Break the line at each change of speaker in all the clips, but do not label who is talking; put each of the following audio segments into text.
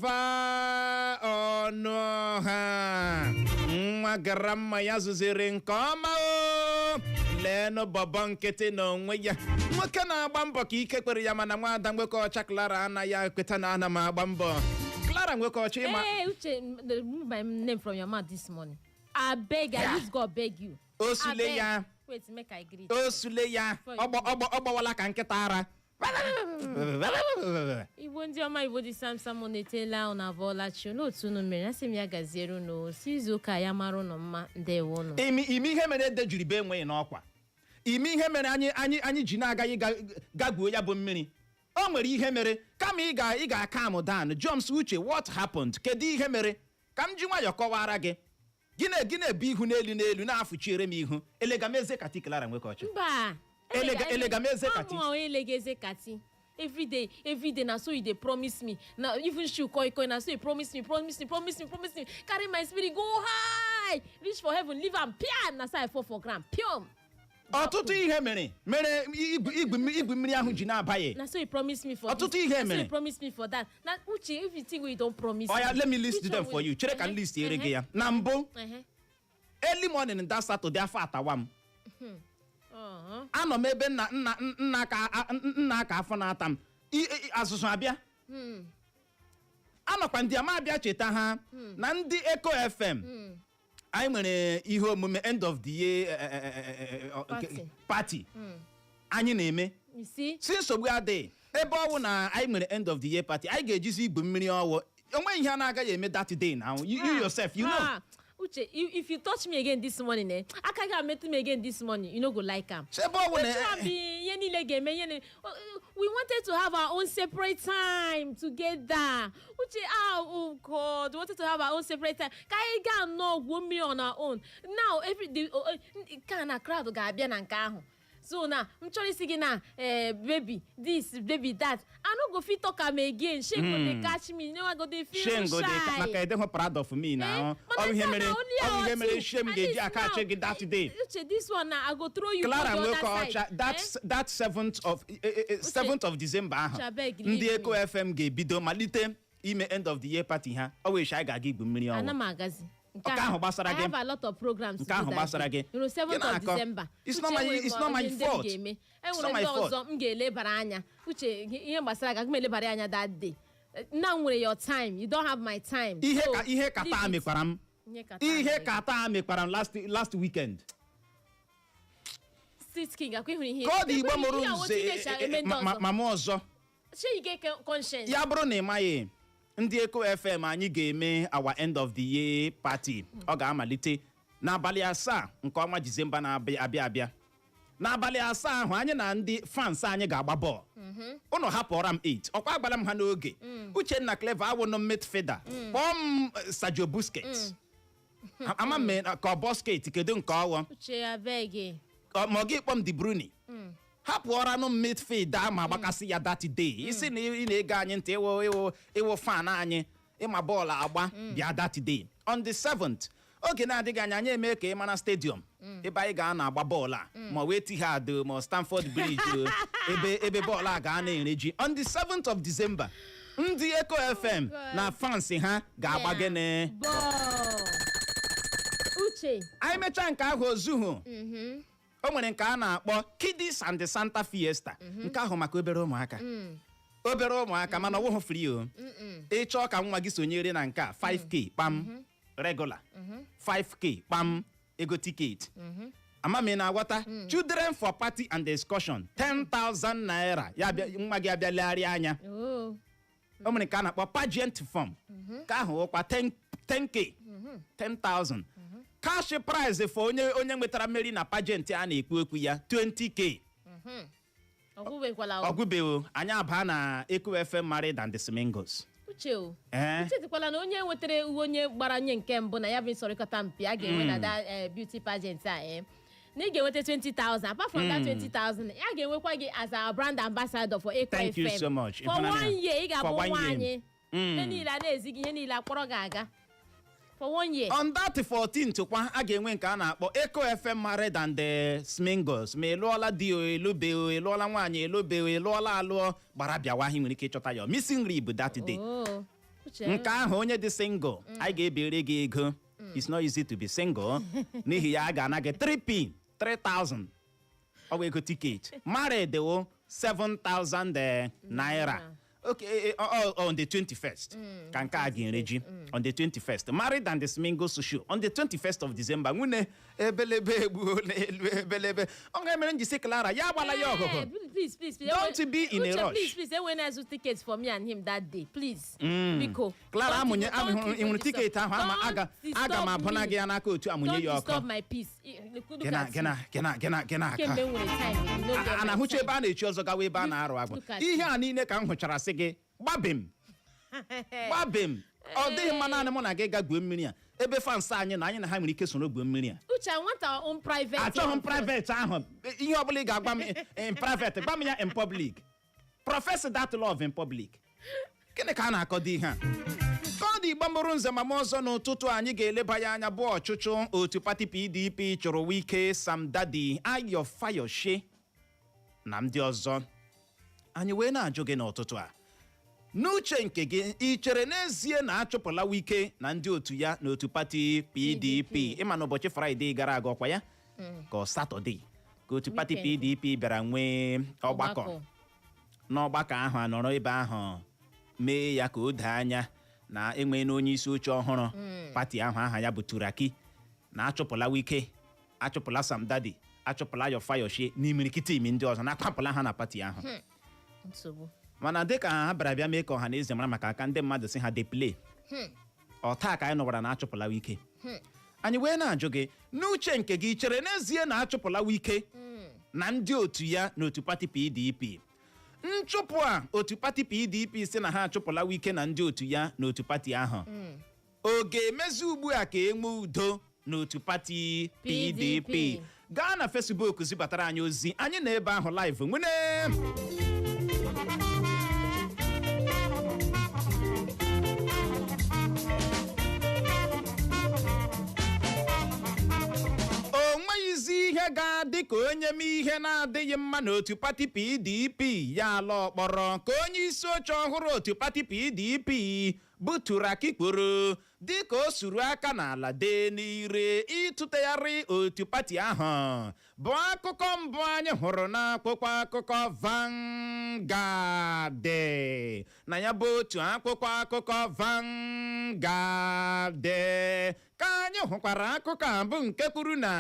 Clever Ọnụọha, nwa gara mma ya zụziri nke ọma. O leenụ bọbọ nkịtị n'onwe ya, nwoke na-agba mbọ ka ike kwere ya, mana nwaada nwoke ọcha Clara anaghị ekweta na ana m agba mbọ. Clara nwoke ọcha, ịma
Hey, Uche, remove my name from your mouth this morning. Abeg, I use God beg you.
O sule
Abeg.
ya.
Wait, make I greet.
O sule ya. Ọ gbawala ka nkịta ara.
Igbo ndị ọma, Igbo dị sam sam, na-etela unu, abụọla chi. Otu unu mere, asị m ya gaziere unu, si izu ụka ya mara unu mma. Ndewo unu.
Imi ihe mere ede jiri bee enweghị n'ọkwa, ime ihe mere anyị ji na-agaghị gagbuo ya bụ mmiri. O nwere ihe mere. Kama ị ga calm down, jụọ m sị, "Uche, what happened? Kedu ihe mere?" Ka m ji nwayọọ kọwara gị. Gị na-ebu ihu n'elu n'elu, na-afụchiere m ihu. Elegameze kati, Clara nwoke ọcha.
Mba.
Elega m eze kati.
Amụ elega eze kati. Everyday, everyday, na so you dey promise me. Na even shoe koi koi, na so you promise me, promise me, promise me, promise me, carry my spirit go high reach for heaven, leave am piam, na so I fall for ground pium.
Ọtụtụ ihe mere igwe mmiri ahụ ji na-abaghị.
Na so you promise me for
Ọtụtụ
this,
ihe
na so
mere.
you promise me for that. Na Uche, if you think wey you don promise
Oya,
me,
let me list
which
them
one
for you. Chere ka m list ere gị ya. Na mbụ, early morning that Saturday, afọ atawa m. Anọ m ebe nna ka nna ka afọ na-ata m. Azụzụ abịa. Anọkwa ndị ama abịa cheta ha na ndị Eco FM anyị nwere ihe omume end of the year
Party.
Party anyị na-eme.
You see.
Si nsogbu adịghị, ebe ọ wụ na anyị nwere end of the year party, anyị ga-ejizi igwe mmiri ọwụ. Enweghị ihe a na-agaghị eme that day now. You yourself, you know.
Ah, Uche, if you touch me again this morning, eh, aka ga metụ me again this morning, you no go like am.
So ebe ọ wụ na
Wetin am be ihe niile ga-eme ihe niile. We wanted to have our own separate time together. Uche, ah, oh God, we wanted to have our own separate time. Ka anyị gaa nnọọ gwuo mmiri on our own. Now, every the nke a na crowd ga-abịa na nke ahụ. So na m chọrọ isi gị na, eh, baby this, baby that, I no go fit talk am again. Shame go dey catch me. You know, I go dey feel
Shame go dey
shy.
maka ịdịghị proud of me na
Eh,
ọ ihe mere, ọ ihe mere shame ga-eji aka achị gị that day.
Uche, this one na I go throw you
Clara
go the
nwoke
other
ọcha,
side.
that
Eh?
that 7th of December ahụ,
Uche, abeg, leave
ndị Eco
me.
FM ga-ebido malite ime end of the year party ha. Ọ wee anyị ga-aga igwu mmiri
Ana
ọnwụ.
m agazi.
Nke ahụ gbasara
I
gị.
have a lot of programs
Nke ahụ gbasara gị.
7th
Gị
of
na-akọ.
December.
It's not my fault.
E
It's
nwere
not my
ndị
fault.
ọzọ m ga-elebara anya. Uche, ihe gbasara gị, aga m elebara anya that day. Now nwere your time, you don't have my time.
Ihe
So,
ka ihe ka
leave
taa
it.
mekwara m.
Ihe ka taa
Ihe
mere.
ka taa mekwara m last weekend.
Street King, akwa ịhụrụ ihe.
Ka ọ dị, Igbo mụrụ
Ihe a otu
nze
ị ga-esi eme ndị ọzọ.
ma mụ ọzọ.
Shey you get conscience?
Ya bụrụ na ị maghị, ndị Eco FM anyị ga-eme our end of the year party. Ọ ga-amalite n'abalị 7 nke ọnwa Disemba na-abịa abịa abịa. N'abalị 7 ahụ, anyị na ndị fans anyị ga-agba bọọlụ. Ụnụ hapụọra m 8 ọkwa agbara m ha n'oge. Uchenna Clever, awụnụ midfielder, kpọọ m Sergio Busquets. Ama m ka ọ Busquets, kedu nke ọwụ?
Uche, abeg.
Ma ọ gị kpọọ m De Bruyne, hapụọranụ m midfield a ma agbakasị ya that day. Isi na ị na-ege anyị ntị, ịwụ fan anyị, ịma bọọlụ agba, bịa that day on the 7th. Oge na-adịghị anya, anyị eme ka ị mara stadium ebe anyị ga-ana agba bọọlụ a, ma wee Etihad ma Stamford Bridge o, ebe bọọlụ a ga-ana ere ji on the 7th of December. Ndị Eco FM na fans ha ga-agba gịnị?
Bọọlụ. Uche.
Anyị mechaa nke ahụ, ozuhu o nwere nke a na-akpọ Kiddies and the Santa Fiesta. Nke ahụ maka obere ụmụaka, obere ụmụaka, mana ọ wụghị free o. Ị chọọ ka nwa gị sonyere na nke a, 5K kpam regular, 5K kpam ego ticket. Ama m ị na-aghọta? Children for party and excursion, 10,000 naira. Ya bịa, nwa gị abịa legharịa anya.
Oh.
O nwere nke a na-akpọ pageant form, nke ahụ wụkwa 10 10K, 10,000. Cash prize for onye nwetara mmeri na pageant a na-ekwu okwu ya, 20K.
Ọgwụbekwala o.
Ọgwụbewo. Anyị abaa na Eco FM Married and the Singles.
Uche o.
Ee.
Uche, dịkwala na onye nwetara uwe, onye gbara onye nke mbụ na ya bụ nsọrịkọta mpi a ga-enwe na that beauty pageant a, na ị ga-enweta 20,000. Apart from that 20,000, ya ga-enwekwa gị as our brand ambassador for Eco
Thank you
FM
so much.
for
Ịhụnanya.
one year. Ị
For
ga-abụ
one
nwa
year.
anyị. Ihe niile a na-ezi gị, ihe niile akpọrọ gị aga for one year.
On that 14th kwa, a ga-enwe nke a na-akpọ Eco FM Married and the Singles. Ma ị lụọla di o, elube o, ị lụọla nwaanyị, elube o, ị lụọla alụọ, gbara bịawa, ị nwere ike ịchọta ya missing rib that day.
Oh. Uche,
Nke ahụ, onye dị single, anyị ga-ebiri gị ego. It's not easy to be single. N'ihi ya, a ga-ana gị 3p 3000, ọ bụ ego ticket. Married wo 7000 naira. Okay, on the 21st ka nke a ga-ere ji. On the 21st, Married and the Singles Show, on the 21st of December. Nwunye ebelebe egbuo n'elu ebelebe. Ọ ga-emere njisi Clara ya agbala ya ọgụgụ.
Eh, please, please, please.
Don't be in a
Uche,
rush.
Please, please, enwe na-azụ tickets for me and him that day, please. Biko.
Clara, amụnye
Don't
ị hụrụ ticket ahụ ama aga m abụna gị ya n'aka otu amụnye
Don't
ya ọkụ.
Disturb my peace. Look
Gịna
at
gịna gịna gịna gịna aka.
Kemgbe m nwere time, you no get
A
my
na-ahụcha
time.
ebe a na-echi ọzọ gawa ebe a na-arụ agwụ.
Look at
Ihe a niile ka m hụchara, sị gị gbabem gbabem, ọ dịghị mma naanị mụ na gị ga gwuo mmiri a, ebe fans anyị na anyị na ha nwere ike soro gwuo mmiri a.
Uche, I want our own private
Achọghị m
one.
Private ahụ, ihe ọbụla ị ga-agwa m in private, gwa m ya in public. Profess that love in public. Gịnị ka a na-akọdo ihe a ka ọ dị? Igbo mụrụ nze ma m ọzọ, n'ụtụtụ anyị ga-eleba ya anya bụ ọchụchụ otu pati PDP chụrụ Wike, Sam Dadi, Ayo Fayose na ndị ọzọ. Anyị wee na-ajụ gị n'ụtụtụ a, n'uche nke gị, ị chere n'ezie na achụpụla Wike na ndị otu ya n'otu pati PDP? Ịma na ụbọchị Fraịde gara aga, ọkwa ya ka ọ Satọde, ka otu pati
Weekend.
PDP bịara nwee ọgbakọ. N'ọgbakọ ahụ, anọrọ ebe ahụ mee ya ka o doo anya na enwee na onye isi oche ọhụrụ pati ahụ, aha ya bụ Turaki, na achụpụla Wike, achụpụla Sam Dadi, achụpụla Ayo Fayose n'imirikiti imi ndị ọzọ, na-akwapụla ha na pati ahụ.
Nsogbu.
Mana dịka ha bịara bịa mee ka ọha na eze mara maka aka ndị mmadụ si ha dey play, ọ taa ka anyị nọwara na achụpụla Wike. Anyị wee na-ajụ gị, n'uche nke gị, chere n'ezie na achụpụla Wike na ndị otu ya n'otu pati PDP? Nchụpụ a otu pati PDP si na ha achụpụla Wike na ndị otu ya n'otu pati ahụ, ọ ga-emezi ugbu a ka e nwee udo n'otu pati PDP?
PDP.
Gaa na Facebook zibatara anyị ozi anyị na ebe ahụ live nwene. O nweghịzi ihe ga-adị ka onye mee ihe na-adịghị mma n'otu pati PDP ya ala ọkpọrọ, ka onye isi oche ọhụrụ otu pati PDP bụ Turaki kwuru, dịka o suru aka n'ala dee n'ire ịtụtegharị otu pati ahụ, bụ akụkọ mbụ anyị hụrụ n'akwụkwọ akụkọ Vanguard. Na ya bụ otu akwụkwọ akụkọ Vanguard ka anyị hụkwara akụkọ a bụ nke kwuru na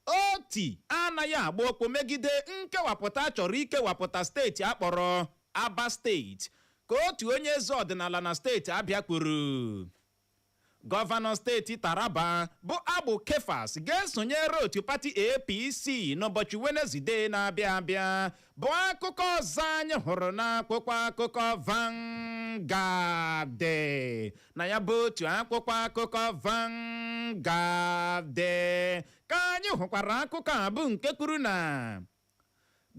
Oti anaghị agba ụkwụ megide nkewapụta chọrọ ikewapụta steeti akpọrọ Aba Steeti, ka otu onye eze ọdịnala na steeti Abịa kwuru. Gọvanọ steeti Taraba bụ Agbu Kefas ga-esonyere otu pati APC n'ụbọchị Wenezide na-abịa abịa, bụ akụkọ ọzọ anyị hụrụ n'akwụkwọ akụkọ Vanguard. Na ya bụ otu akwụkwọ akụkọ Vanguard ka anyị hụkwara akụkọ a bụ nke kwuru na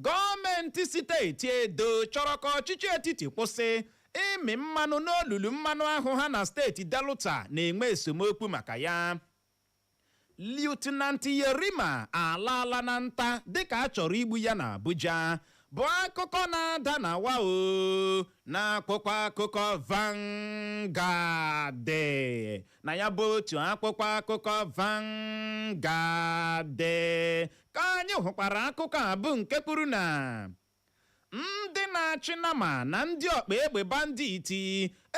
gọọmenti steeti Edo chọrọ ka ọchịchị etiti kwụsị ịmị mmanụ n'olulu mmanụ ahụ ha na steeti Delta na-enwe esemokwu maka ya. Lieutenant Yerima alaala na nta dịka a chọrọ igbu ya na Abuja, bụ akụkọ na-ada na wao n'akwụkwọ akụkọ Vanguard. Na ya bụ otu akwụkwọ akụkọ Vanguard ka anyị hụkwara akụkọ a bụ nke kwuru na ndị na-achị nama na ndị ọkpa egbe bandit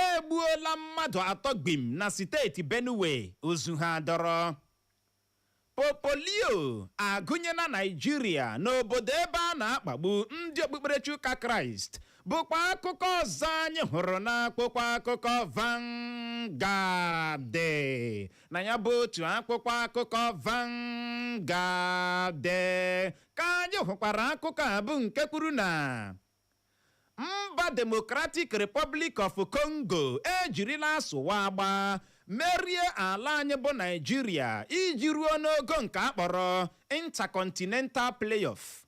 egbuola mmadụ atọ gbim na steeti Benue, ozu ha dọrọ. Popolio agụnyela Naijiria n'obodo ebe a na-akpagbu ndị okpukperechi ụka Kraịst, bụkwa akụkọ ọzọ anyị hụrụ n'akwụkwọ akụkọ Vanguard. Na ya bụ otu akwụkwọ akụkọ Vanguard ka anyị hụkwara akụkọ a bụ nke kwuru na mba Democratic Republic of Congo ejirila asụwa agba merie ala anyị bụ Naijiria iji ruo n'ogo nke akpọrọ Intercontinental Playoff.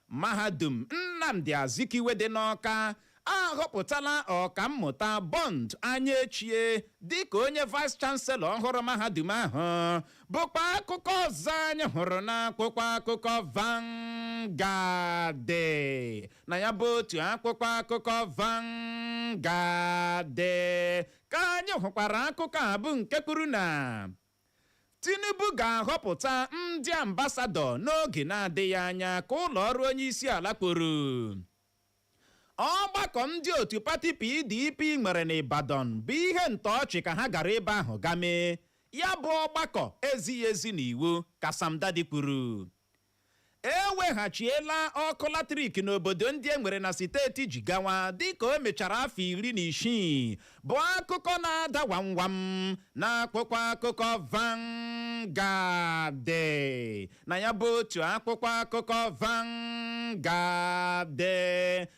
Mahadum Nnamdi Azikiwe dị n'Ọka Ahọpụtala Ọkammụta Bond Anya Echie dịka onye vice chancellor ọhụrụ mahadum ahụ, bụkwa akụkọ ọzọ anyị hụrụ n'akwụkwọ akụkọ Vanguard. Na ya bụ otu akwụkwọ akụkọ Vanguard ka anyị hụkwara akụkọ a, bụ nke kwuru na Tinubu ga-ahọpụta ndị ambassador n'oge na-adịghị anya, ka ụlọ ọrụ onye isi ala kwuru. Ọgbakọ ndị otu pati PDP nwere n'Ibadan bụ ihe ntọọchị ka ha gara ebe ahụ ga mee ya bụ ọgbakọ ezighị ezi n'iwu, ka Sam Dadi kwuru. Eweghachiela ọkụ latrik n'obodo ndị e nwere na steeti Jigawa dịka o mechara afọ 16, bụ akụkọ na-ada gwamgwam n'akwụkwọ akụkọ Vanguard. Na ya bụ otu akwụkwọ akụkọ Vanguard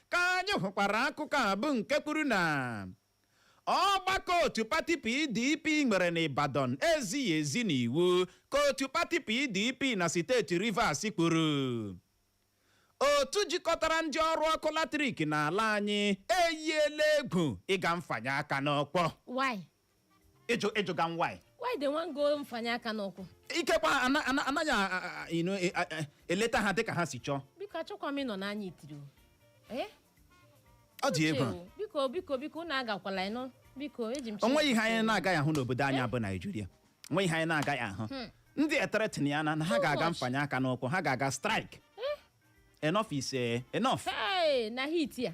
ka anyị hụkwara akụkọ a, bụ nke kwuru na ọgbakọ otu pati PDP nwere n'Ibadan ezighị ezi n'iwu, ka otu pati PDP na steeti Rivers kwuru. Otu jikọtara ndị ọrụ ọkụ latrik n'ala anyị eyiela egwu ịga mfanye aka n'ọkpọ.
Why?
Ịjụ ịjụga m why?
Why they wan go mfanye aka n'ụkwụ?
Ikekwa anaghị eleta ha dịka ha si chọọ.
Biko, achọkwa m ịnọ n'anya itiri o. Eh?
Ọ dị
Uche
egwu.
o, biko, biko, biko, unu agakwala ịnụ, biko, eji m
O nweghị ihe anyị na-agaghị ahụ n'obodo anyị abụ Naijiria. Onweghị ihe anyị na-agaghị ahụ. Ndị eteretin ya na ha
Too
ga-aga
much.
mfanye aka n'ụkwụ, ha ga-aga strike. Enough is enough.
Hey, na heat ya.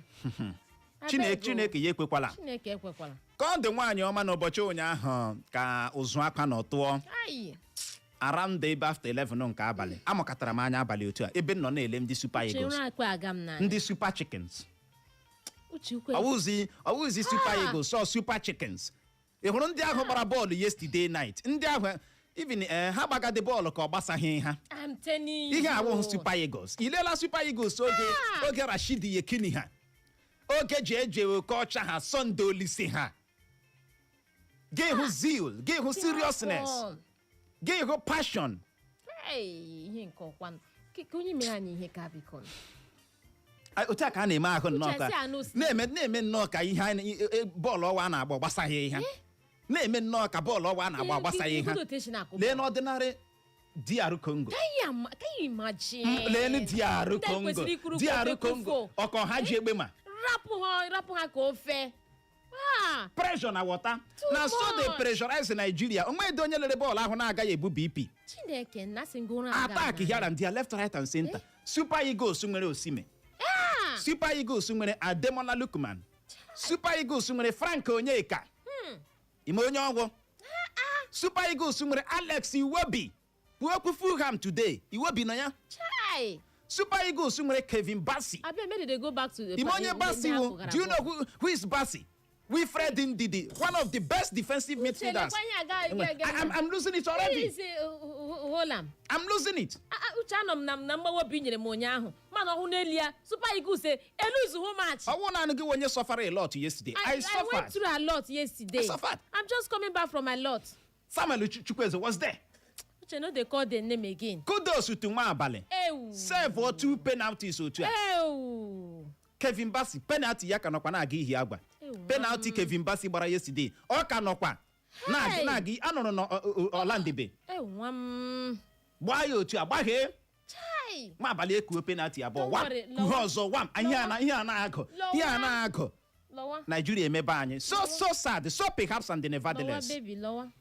Chineke,
Abeg o.
Chineke ya ekwekwala.
Chineke ekwekwala.
Ka ọ dị, nwaanyị ọma, n'ụbọchị ụnyaahụ ka ụzụ akwa nọ tụọ
Ayi.
around ebe after 11 nke abalị. Amụkatara m anya abalị otu a ebe m nọ na-ele ndị Super Eagles,
Chere, akwe aga m n'anya.
ndị Super Chickens.
Uche ukwe.
Ọwụzi Super Eagles, sọ Super Chickens. Ị hụrụ ndị ahụ gbara bọọlụ yesterday night? Ndị ahụ even ha gbagadi bọọlụ ka ọ gbasaghị ha.
I'm telling you.
Ihe awụghị Super Eagles. I lela Super Eagles oge oge Rashidi Yekini ha, oge ji eje Okocha ha, Sunday Olise ha, gị hụ zeal, gị hụ seriousness, gị hụ passion.
Hey, ihe nke ọkwa ka onye mere anyị ihe ka biko.
Otu a ka a na-eme ahụ nnọọ
Uche,
ka
si anụ si.
na-eme nnọọ ka ihe bọọlụ ọwa a na-agba gbasaghị ihe, na-eme nnọọ ka bọọlụ ọwa a na-agba gbasaghị ha. Lee n'ọdịnarị DR Congo.
Can you imagine?
Lee DR
Ndị
Congo.
kwesịrị ikwuru
DR
kofe
Congo
kwufo.
ọkọ ha ji egbe ma
Rapụ ha, rapụ ha ka ofe. Ah,
pressure na water
Too
na so they
much.
pressurize Nigeria. Onwe onye lere bọọlụ ahụ na-agaghị ebu BP.
Chineke nna, sị ngụ ụra aga m
Attack
n'anya.
here and there, left, right and center. Super Eagles nwere Osimhen, Super Eagles nwere Ademola Lookman, Super Eagles nwere Frank Onyeka, ime onye ọgwụ. Super Eagles nwere Alex Iwobi, kwuo okwu Fulham today, Iwobi nọ ya.
Chai!
Super Eagles nwere Kevin Bassey.
Abeg, make they go back to the
Ime onye Bassey wụ? Do you know who is Bassey? Wilfred Ndidi, one of the best defensive midfielders. I'm losing it already.
Holam.
I'm losing it.
Uche, anọ m na mgbawa obi nyere m ụnyaahụ, mana ọhụ n'elu ya, Super Eagles eluzu hụ match.
Ọwụ naanị gị onye suffered a lot yesterday. I
I went
suffered.
through a lot yesterday.
I suffered.
I'm just coming back from my lot.
Samuel Chukwueze was there.
Uche, no dey call the name again.
Kudos to nwa abalị.
Ewu.
Save or two penalties otu a.
Ewu.
Kevin Bassey, penalty ya ka nọkwa na-aga ihi agwa.
Ewu.
Penalty Kevin Bassey gbara yesterday, ọ ka nọkwa na-aga
Hey.
na-aga. Anụrụ na Ọlandebe
Ewu nwa m.
gbaa ya otu a, gbaghee.
Chai.
Nwa abalị ekuo penalty abụọ.
Don't
wam
worry,
kuhe
lọwa.
ọzọ, wam. Ihe a na-agụ, ihe a
Lọwa.
na-agụ.
Lọwa.
Naijiria emebe anyị so so sad, so perhaps and
Lọwa.
Nevertheless,
Baby, lọwa.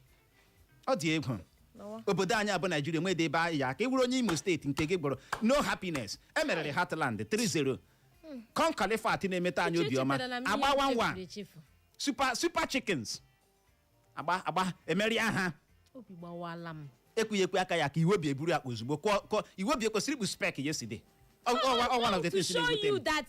ọ dị egwu.
Lọwa.
Obodo anyị abụ Naijiria nwede ebe anyị ya ka ị wụrụ onye Imo Steeti nke gị gbụrụ no happiness. Emerere Heartland 3-0 Con Caliphate na-emeta anyị
Uche,
obiọma.
echetarala m ihe
Agba
m
1-1.
chefuru echefu.
Super Chickens agba agba emerie ha.
Obi gbawala m.
Ekwughị ekwe aka ya ka Iwobi eburu akpa ozugbo kụọ. Iwobi ekwesịrị ikpu spec yesterday. Ọ one of the
To
things
show
na-ewute
you
m.
that,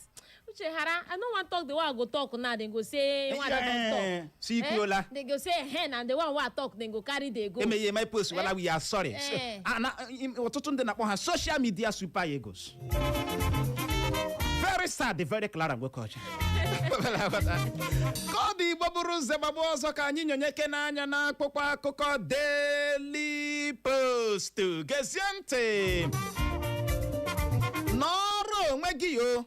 Uche, hara, I no wan talk the one I go talk now, dem go say one I don talk.
Si ikwuola.
They go say eh, na the one wey I talk, dem go carry dey go.
Emeghe eme post wala, we are sorry. Ọtụtụ ndị na-akpọ ha social media Super Eagles. Very sad, very clara. Nwoke ọcha ka ọ dị. Igbo bụrụ ụzọ gbagba ọzọ ka anyị nyonyeke n'anya n'akwụkwọ akụkọ Daily Post. Gezie ntị n'ọrụ onwe gị o.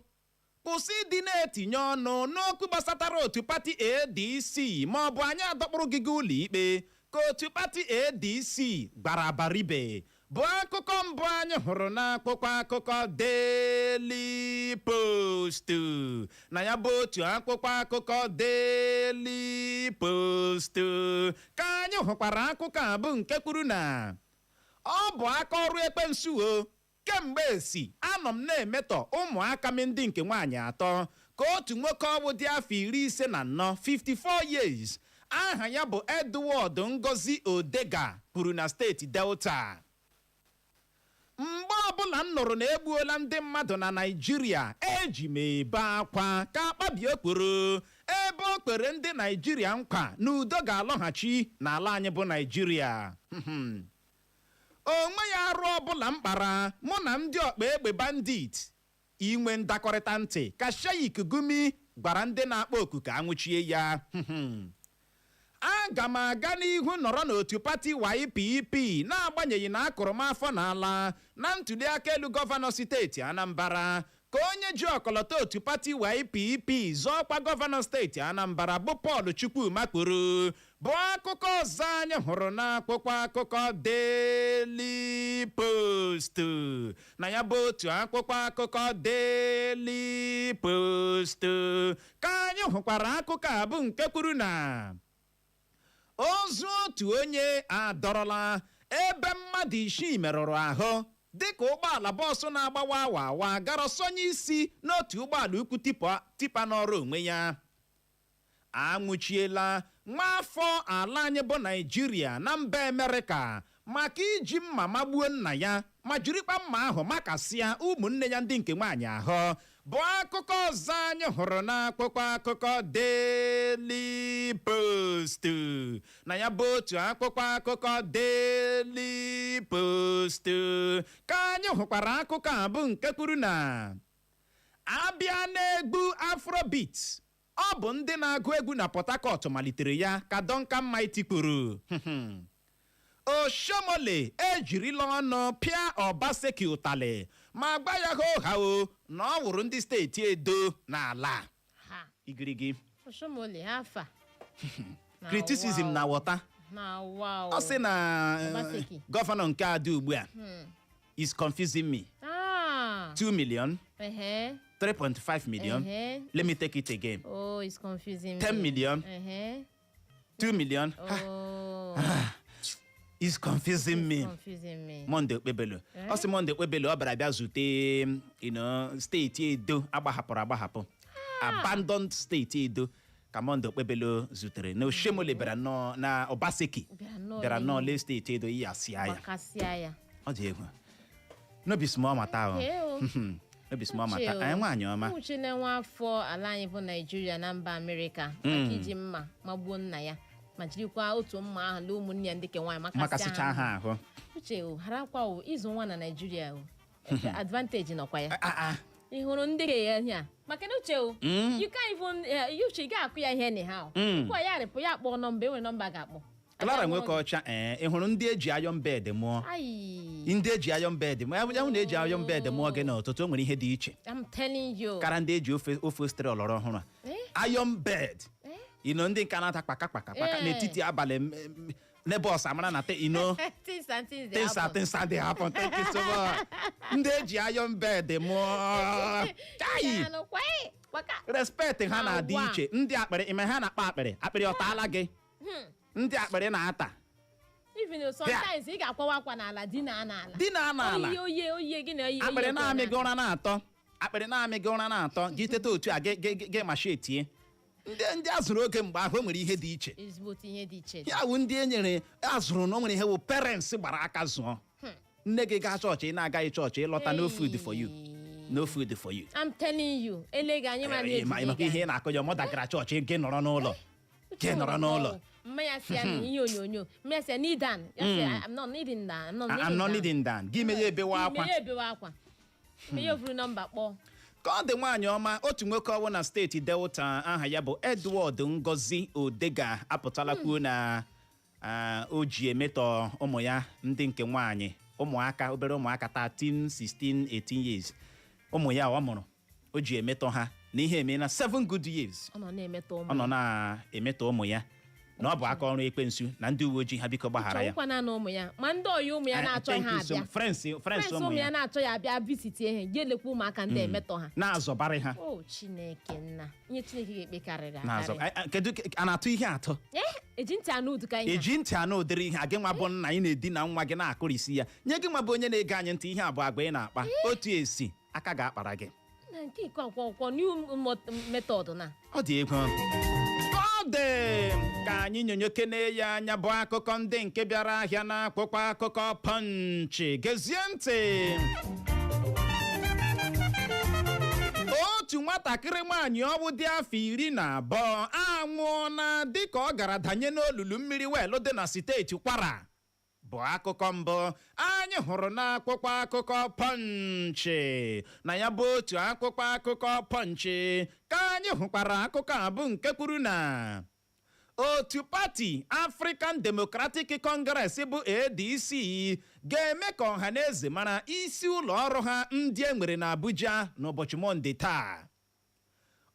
Kwụsị ịdị na-etinye ọnụ n'okwu gbasatara otu pati ADC, ma ọ bụ anyị adọkpụrụ gị gaa ụlọ ikpe, ka otu pati ADC gbara Abaribe, bụ akụkọ mbụ anyị hụrụ n'akwụkwọ akụkọ Daily Post. Na ya bụ otu akwụkwọ akụkọ Daily Post ka anyị hụkwara akụkọ a, bụ nke kwuru na ọ bụ aka ọrụ ekwensu o, kemgbe esi anọ m na-emetọ ụmụaka m ndị nke nwaanyị atọ, ka otu nwoke ọbụ dị afọ 54, 54 years, aha ya bụ Edward Ngozi Odega, kwuru na steeti Delta. Mgbe ọbụla m nụrụ na egbuola ndị mmadụ na Naịjirịa, eji m ebe akwa, ka Akpabio kwuru, ebe o kwere ndị Naịjirịa nkwa na udo ga-alọghachi n'ala anyị bụ Naịjirịa. Onwe ya arụ ọbụla m kpara mụ na ndị ọkpa egbe bandit inwe ndakọrịta ntị, ka Sheik Gumi gwara ndị na-akpọ oku ka anwụchie ya. Aga m aga n'ihu nọrọ n'otu pati YPP, n'agbanyeghị na akụrụ m afọ n'ala na ntụliaka elu gọvanọ steeti Anambra, ka onye ji ọkọlọtọ otu pati YPP zọọkwa gọvanọ steeti Anambra bụ Paul Chukwuma kwuru, bụ akụkọ ọzọ anyị hụrụ n'akwụkwọ akụkọ Daily Post. Na ya bụ otu akwụkwọ akụkọ Daily Post ka anyị hụkwara akụkọ a, bụ nke kwuru na ozu otu onye adọrọla, ebe mmadụ 6 merụrụ ahụ, dịka ụgbọala bọọsụ na-agbawa awa awa gara sonye isi n'otu ụgbọala ukwu tipper n'ọrụ onwe ya. Anwụchiela nwa afọ ala anyị bụ Naijiria na mba Amerịka maka iji mma magbuo nna ya, ma jirikwa mma ahụ makasịa ụmụnne ya ndị nke nwaanyị ahụ, bụ akụkọ ọzọ anyị hụrụ n'akwụkwọ akụkọ Daily Post. Na ya bụ otu akwụkwọ akụkọ Daily Post ka anyị hụkwara akụkọ a, bụ nke kwuru na abịa na-egbu Afrobeat, ọ bụ ndị na-agụ egwu na Port Harcourt malitere ya, ka Duncan Mighty kwuru. Oshiomhole ejirila ọnụ pịa Obaseki ụtalị ma gba ya ha o na ọ wụrụ ndị steeti Edo n'ala.
Ha.
Igirigi.
Oshiomhole afa. Na
Criticism na
wow.
wọta.
Na wow.
Ọ sị na
Obaseki.
gọvanọ nke a dị ugbu a is confusing me.
Ah.
2 million, 3.5 million. Let me take it again.
Oh, it's confusing
10
me.
million. 2 million.
Oh,
Is confusing me.
confusing me.
Monday Okpebholo, ọ sị Monday Okpebholo ọ bịara bịa zute steeti Edo agbahapụrụ agbahapụ, abandoned steeti Edo, ka Monday Okpebholo zutere na Oshiomhole bịara nnọọ na Obaseki.
Bịara nnọọ.
Bịara nnọọ
lee.
Lee steeti Edo iya asịa ya.
Gbakasịa ya.
Ọ dị egwu, no be small matter o.
Okay, o.
No be small matter. Anyị nwaanyị ọma.
Nwụchile nwa afọ ala anyị bụ Naijiria na mba Amerịka maka iji mma magbuo nna ya, ma jirikwa otu mma ahụ lee ụmụnne ya ndị ke nwaanyị
makasịcha ha ahụ.
Uche o, harakwa o, ịzụ nwa na Naijiria o, advantage nọkwa ya.
Ah, ah.
Ị hụrụ ndị ke ya ihe a, maka na uche o, you can't even uche, ị ga-akụ ya ihe anyhow. Kwa ya rịpụ ya, kpọọ nọmba, enwere nọmba ga-akpọ.
Clara nwoke ọcha, ee, ị hụrụ ndị eji iron bed mụọ?
Ai.
Ndị eji iron bed mụọ, ya hụ na eji iron bed mụọ gị n'ụtụtụ, o nwere ihe dị iche
I'm telling you.
kara ndị eji ofe ostere ọlọrọ ọhụrụ a.
Eh?
Iron bed.
Eh?
Ndị nka na-ata kpaka kpaka kpaka n'etiti abalị, neighbors amara na
Things and things dey
things and
happen.
Things and dey happen. Thank you so much. Ndị eji iron bed mụọ, chai!
Ya nụ, kwai, kwaka.
Respect ha na-adị
Awa.
iche. Ndị akpịrị ime ha na-akpa akpịrị, akpịrị ọtaala gị? Ndị akpịrị na-ata.
Even though sometimes ị ga-akwawa akwa n'ala, dina n'ala.
Dina n'ala.
Oyi oyi oyi gị na oyi.
Akpịrị na-amị gị ụra na-atọ, akpịrị na-amị gị ụra na-atọ gị, teta otu a, gị mashi etie. Ndị azụrụ oge mgbe ahụ, o nwere ihe dị iche.
Ezigbote ihe dị iche.
Ya wụ ndị e nyere azụrụ na o nwere ihe wụ parents gbara aka zụọ. Nne gị gaa chọọchị, ị na-agaghị chọọchị, ịlọta, no food for you, no food for you.
I'm telling you, ele gị anyị ma
Ị ma maka ihe ị na-akọ ya, mọda gara chọọchị, gị nọrọ n'ụlọ, gị nọrọ n'ụlọ.
Mmanya si ya na ihe onyonyo, mmanya si ya kneel down, ya si, "I'm not kneeling down, I'm not
I'm not
kneeling down."
kneeling down. Gị mee ya ebewe akwa.
Ime ya ebewe akwa, ime ya ovuru nọmba kpọọ.
Ka ọ dị, nwaanyị ọma, otu nwoke ọwụ na steeti Delta, aha ya bụ Edward Ngozi Odega, apụtala kwuo na o ji emetọ ụmụ ya ndị nke nwaanyị, ụmụaka, obere ụmụaka, 13, 16, 18 years, ụmụ ya ọ mụrụ, o ji emetọ ha. Na ihe emeela 7 good years
ọ nọ na-emetọ ụmụ
ọ nọ na-emetọ ụmụ ya, na ọ bụ aka ọrụ ekwensu, na ndị uwe ojii ha biko gbaghara ya.
Chọwụkwa naanị ụmụ ya, ma ndị ọyị ụmụ ya na-achọ
Thank
ha
you so
abịa
much. Friends, friends
friends
ụmụ
ụmụ ya
ya
na-achọ ya abịa visit ihe ya, elekwa ụmụaka ndị emetọ ha.
Na-azọbarị ha.
O Chineke nna, ihe Chineke ga-ekpe karịrị
Na-azọ
akarị.
Kedu a na-atụ ihe atọ?
Eh, eji ntị anụ ụdịka ihe a?
Eji ntị anụ ụdịrị ihe a? Gị nwa bụ nna, ị na-edina nwa gị, na-akụrisi ya nye gị. Nwa bụ onye na-ege anyị ntị, ihe a bụ agwa ị na-akpa, otu esi aka ga-akpara gị.
Na nke iko akwụkwọ new method na
Ọ dị egwu, ọ dị ka anyị nyonyokene ya anya, bụ akụkọ ndị nke bịara ahịa n'akwụkwọ akụkọ Punch. Gezie ntị. Otu nwatakịrị nwaanyị ọwụ dị afọ 12 anwụọna dịka ọ gara danye n'olulu mmiri weelụ dị na steeti Kwara, bụ akụkọ mbụ anyị hụrụ n'akwụkwọ akụkọ Punch. Na ya bụ otu akwụkwọ akụkọ Punch ka anyị hụkwara akụkọ a bụ nke kwuru na otu pati African Democratic Congress bụ ADC ga-eme ka ọha na eze mara isi ụlọ ọrụ ha ndị e nwere n'Abuja n'ụbọchị Mọnde taa.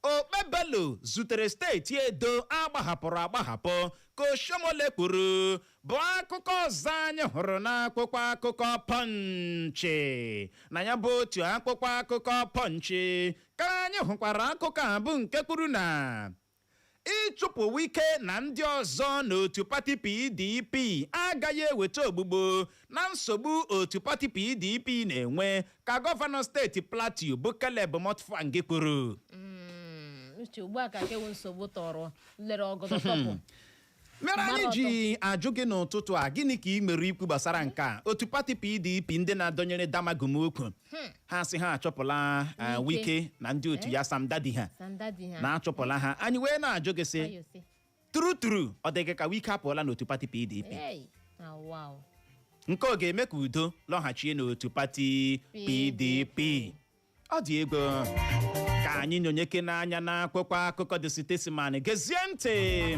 Okpebholo zutere steeti Edo agbahapụrụ agbahapụ, ka Oshiomhole kwuru, bụ akụkọ ọzọ anyị hụrụ n'akwụkwọ akụkọ Punch. Na ya bụ otu akwụkwọ akụkọ Punch ka anyị hụkwara akụkọ a bụ nke kwuru na ịchụpụ Wike na ndị ọzọ n'otu pati PDP agaghị eweta ogbugbo na nsogbu otu pati PDP na-enwe, ka gọvanọ steeti Plateau bụ Caleb Mutfwang kwuru.
Uche, ugbu a ka kewu nsogbu tọrọ lere ọgọdọ tọpụ.
Mere anyị
Gbara.
ji ajụ gị n'ụtụtụ a, gịnị ka ị mere ikwu gbasara nke a? Otu pati PDP ndị na-adọnyere Damagum ukwu ha sị ha achọpụla
Wike.
Wike na ndị otu ya, Sam Dadi ha
Sandadi ha.
na-achọpụla ha. Anyị wee na-ajụ gị sị,
Fayose.
True true, ọ dị gị ka Wike apụọla n'otu pati PDP?
Hey, ah, wow.
Nke ọ ga-eme ka udo lọghachie n'otu pati PDP? Ọ dị ego ka anyị nyonyeke n'anya n'akwụkwọ akụkọ The Statesman. Gezie ntị.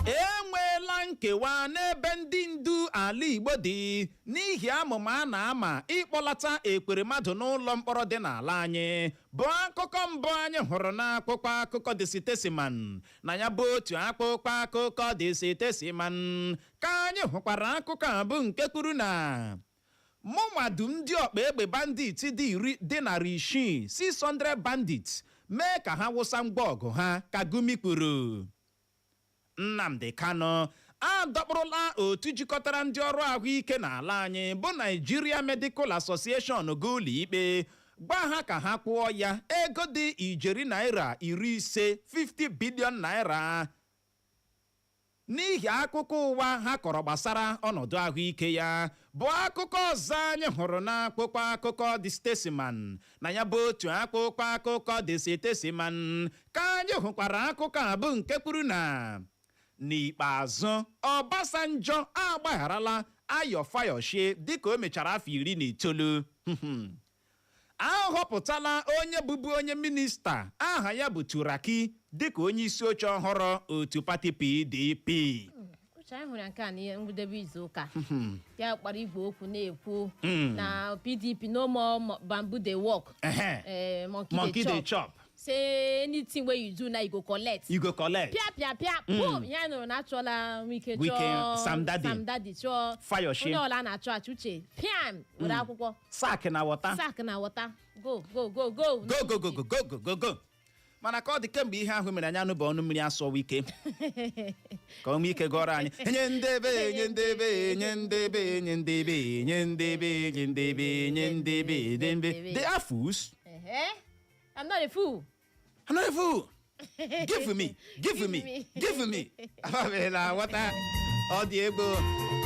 Enweela nkewa n'ebe ndị ndu ala Igbo dị n'ihi amụma a na-ama ịkpọlata Ekweremadu n'ụlọ mkpọrọ dị n'ala anyị, bụ akụkọ mbụ anyị hụrụ n'akwụkwọ akụkọ The Statesman. Na ya bụ otu akwụkwọ akụkọ The Statesman ka anyị hụkwara akụkọ a bụ nke kwuru na mụnwadu ndị ọkpa egbe bandit dị iri dị 600, 600 bandits, mee ka ha wụsa ngwa ọgụ ha, ka Gumi kwuru. Nnamdi Kanu adọkpụrụla otu jikọtara ndị ọrụ ahụike n'ala anyị bụ Nigeria Medical Association ga ụlọ ikpe, gwa ha ka ha kwụọ ya ego dị ijeri naira 50, 50 billion naira, n'ihi akụkọ ụwa ha kọrọ gbasara ọnọdụ ahụike ya, bụ akụkọ ọzọ anyị hụrụ n'akwụkwọ akụkọ The Statesman. Na ya bụ otu akwụkwọ akụkọ The Statesman ka anyị hụkwara akụkọ a bụ nke kwuru na n'ikpeazụ Obasanjo agbagharala Ayo Fayose dịka o mechara afọ 19. Ahọpụtala onye bụbu onye minista aha ya bụ Turaki dịka onye isi oche ọhụrụ otu pati PDP.
Uche, anyị hụrụ ya nke a n'ihe ngwụdebe izu ụka ya kpara igwe okwu na-ekwu na PDP no more bamboo dey work. Monkey,
monkey
dey
dey
chop.
chop.
Say anything wey you do now, you go collect.
You go collect.
Pịa pịa pịa pum, ya nụrụ na achọla Wike,
Wike,
chọọ
Sam Daddy.
Sam Daddy, chọọ
Fayose.
Onye ọla na-achọ achọ, Uche, piam, were akwụkwọ.
Sack na water.
Sack na water, go go go go.
Go go go go go go go go. Mana ka ọ dị, kemgbe ihe ahụ mere, anyị anụba ọnụ mmiri asọ Wike ka o nwee ike gọrọ anyị nye ndebe, nye ndebe, nye ndebe, nye ndebe, nye ndebe, nye ndebe, nye ndebe, ndebe. They are fools.
Ehe. I'm not a fool.
I'm not a fool. Give me, give me, give me. Amamela nghọta. Ọ dị egwu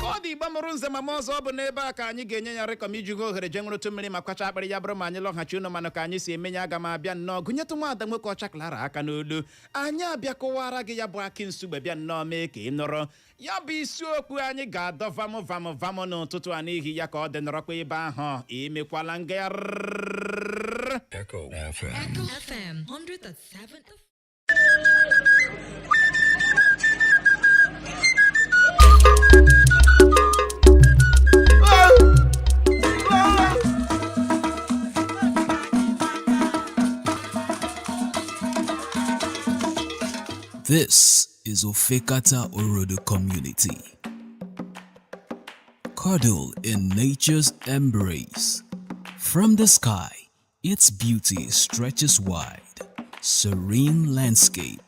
ka ọ dị. Igba mụrụ nze ma ọzọ, ọ bụ n'ebe a ka anyị ga-enye ya rịkọm iji go ohere jee nwụrụtụ mmiri ma kwacha akpịrị ya. Bụrụ ma anyị lọghachi ụnụ, manụ ka anyị si eme ya, aga m abịa nnọọ gụnyetụ nwaada nwoke ọcha Clara aka n'olu anyị, abịa kụwara gị ya bụ akị nsugbe, bịa nnọọ mee ka ị nụrụ ya bụ isiokwu anyị ga-adọ vam vam vam n'ụtụtụ a. N'ihi ya, ka ọ dị, nọrọkwa ebe ahụ, emekwala ngagharị.
Echo FM.
Echo FM 100.7.
This is Ofekata Orodo community. Cuddle in nature's embrace. From the sky, its beauty stretches wide. Serene landscape,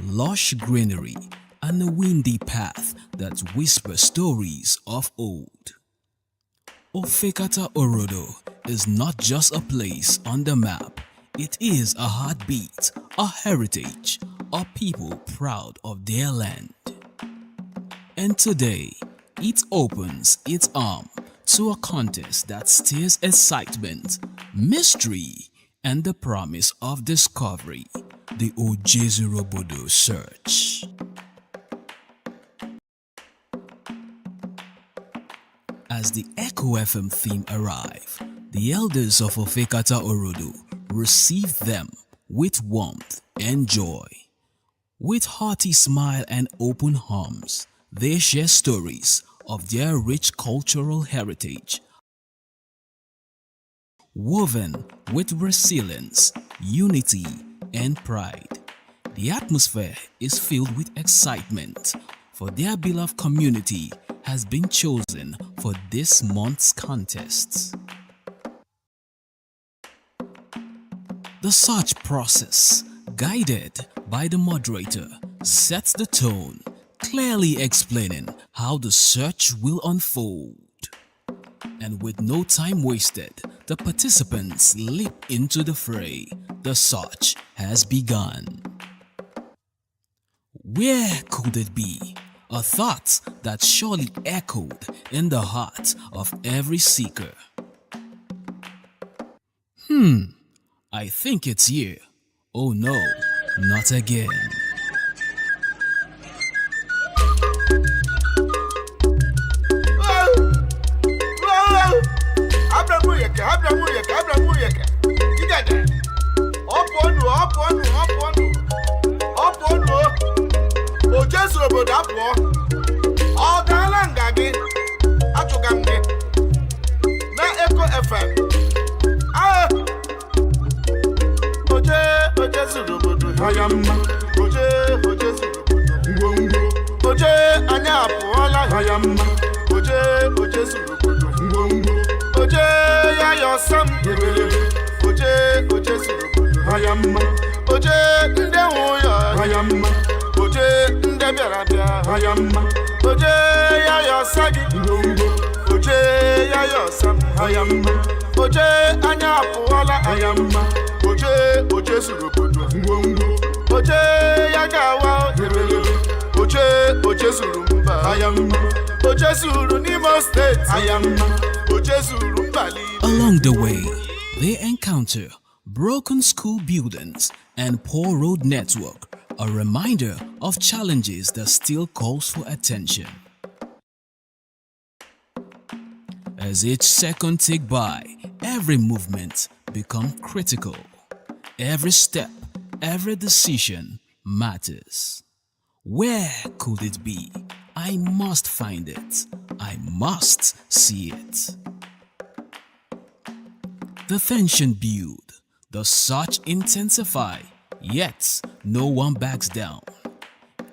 lush greenery, and a windy path that whispers stories of old. Ofekata Orodo is not just a place on the map. It is a heartbeat, a heritage, a people proud of their land. And today, it opens its arm to a contest that stirs excitement, mystery, and the promise of discovery, the Ojezurobodo Search. As the Echo FM theme arrive, the elders of Ofekata Orodo received them with warmth and joy. With hearty smile and open arms, they share stories of their rich cultural heritage, woven with resilience, unity, and pride. The atmosphere is filled with excitement, for their beloved community has been chosen for this month's contest. The search process, guided by the moderator, sets the tone, clearly explaining how the search will unfold. And with no time wasted, the participants leap into the fray. The search has begun. Where could it be? A thought that surely echoed in the heart of every seeker. I think it's here. Oh no, not again.
Abramuyeke, Abramuyeke, Abramuyeke. Igede. Ọpụọnụ, ọpụọnụ, ọpụọnụ. Ọpụọnụ. O Jesu obodo apụọ. Ọ gaala nga gị. Achụga m gị. Na Eko FM. Ah! Oje, oje zuru obodo ya mma. Oje, oje zuru obodo ngwongwo. Oje, anyị apụọla ya mma. Oje, oje zuru obodo ngwongwo. Oje, ya yọsọ m ebelebe. Oje, oje zuru obodo ya mma. Oje, ndị nwe ya ya mma. Oje, ndị bịara bịa ya mma. Oje, ya yọsọ gị ngwongwo. Oje, ya yọsọ m ya mma. Oje, anyị apụọla ya mma. Oje, oje zuru obodo ngwongwo. Oje, ya ga-awa ebelebe. Oje, oje zuru mba ya mma. Oje zuru n'Imo Steeti ya mma. Oje zuru mba niile.
Along the way, they encounter broken school buildings and poor road network, a reminder of challenges that still calls for attention. As each second tick by, every movement become critical. Every step, every decision matters. Where could it be? I must find it. I must see it. The tension build, the search intensify, yet no one backs down.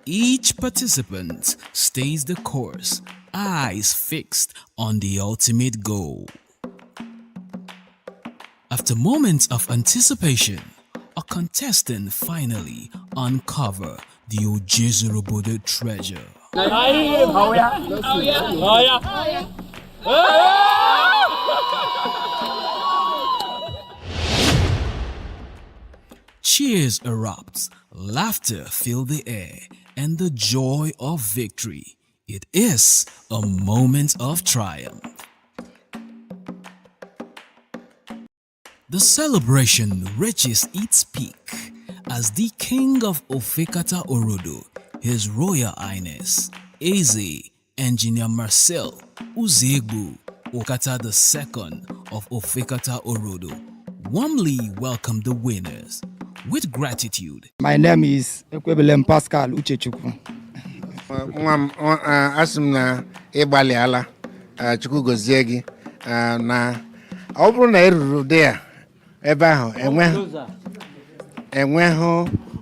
Each participant stays the course, eyes fixed on the ultimate goal. After moments of anticipation, a contestant finally uncover the Ojezurobodo treasure.
Oh yeah.
Cheers erupt, laughter fill the air, and the joy of victory. It is a moment of triumph. The celebration reaches its peak as the king of Ofekata Orodo, His Royal Highness, Eze Engineer Marcel Uzegbu Okata II of Ofekata Orodo, warmly welcomed the winners with gratitude.
My name is Ekwebelem Pascal Uchechukwu.
Nwa m, asị m na ị gbalịala. Chukwu gozie gị. Na ọ bụrụ na ị ruru dị ya ebe ahụ enweghị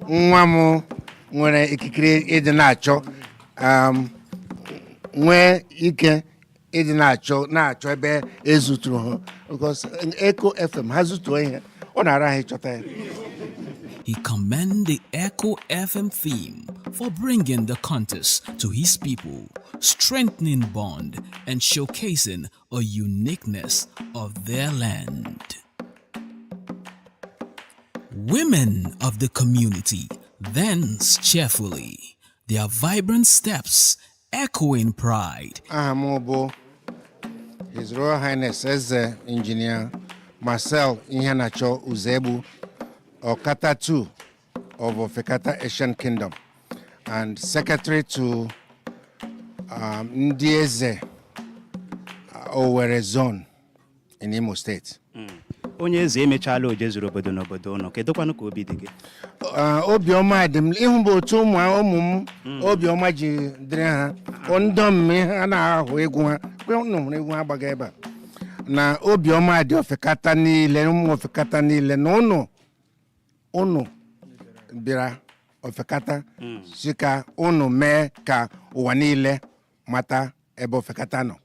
nwa m. Nwere ikikere ịdị na-achọ, nwee ike ịdị na-achọ ebe ezuturu ha, because Echo FM ha zutuo ihe, ọ na-ara ha ịchọta ya.
He commended the Echo FM theme for bringing the contest to his people, strengthening bond and showcasing a uniqueness of their land. Women of the community dance cheerfully, their vibrant steps echoing pride.
Aha m bụ His Royal Highness Eze Engineer Marcel Iheanacho Uzegbu, Okata II of Ofekata Ancient Kingdom and secretary to ndị eze Owerri Zone in Imo State.
Onye eze, emechaala oje zuru obodo n'obodo ụnụ. Kedụkwanụ ka obi dị gị?
Obiọma dị m ịhụ bụ otu ụmụ m obiọma ji dịrị ha ndọ mme ha na-ahụ egwu ha kwe unu hụrụ egwu ha gbaga ebe a na obiọma dị Ofekata niile, ụmụ Ofekata niile, na ụnụ bịara Ofekata si ka ụnụ mee ka ụwa niile mata ebe Ofekata nọ,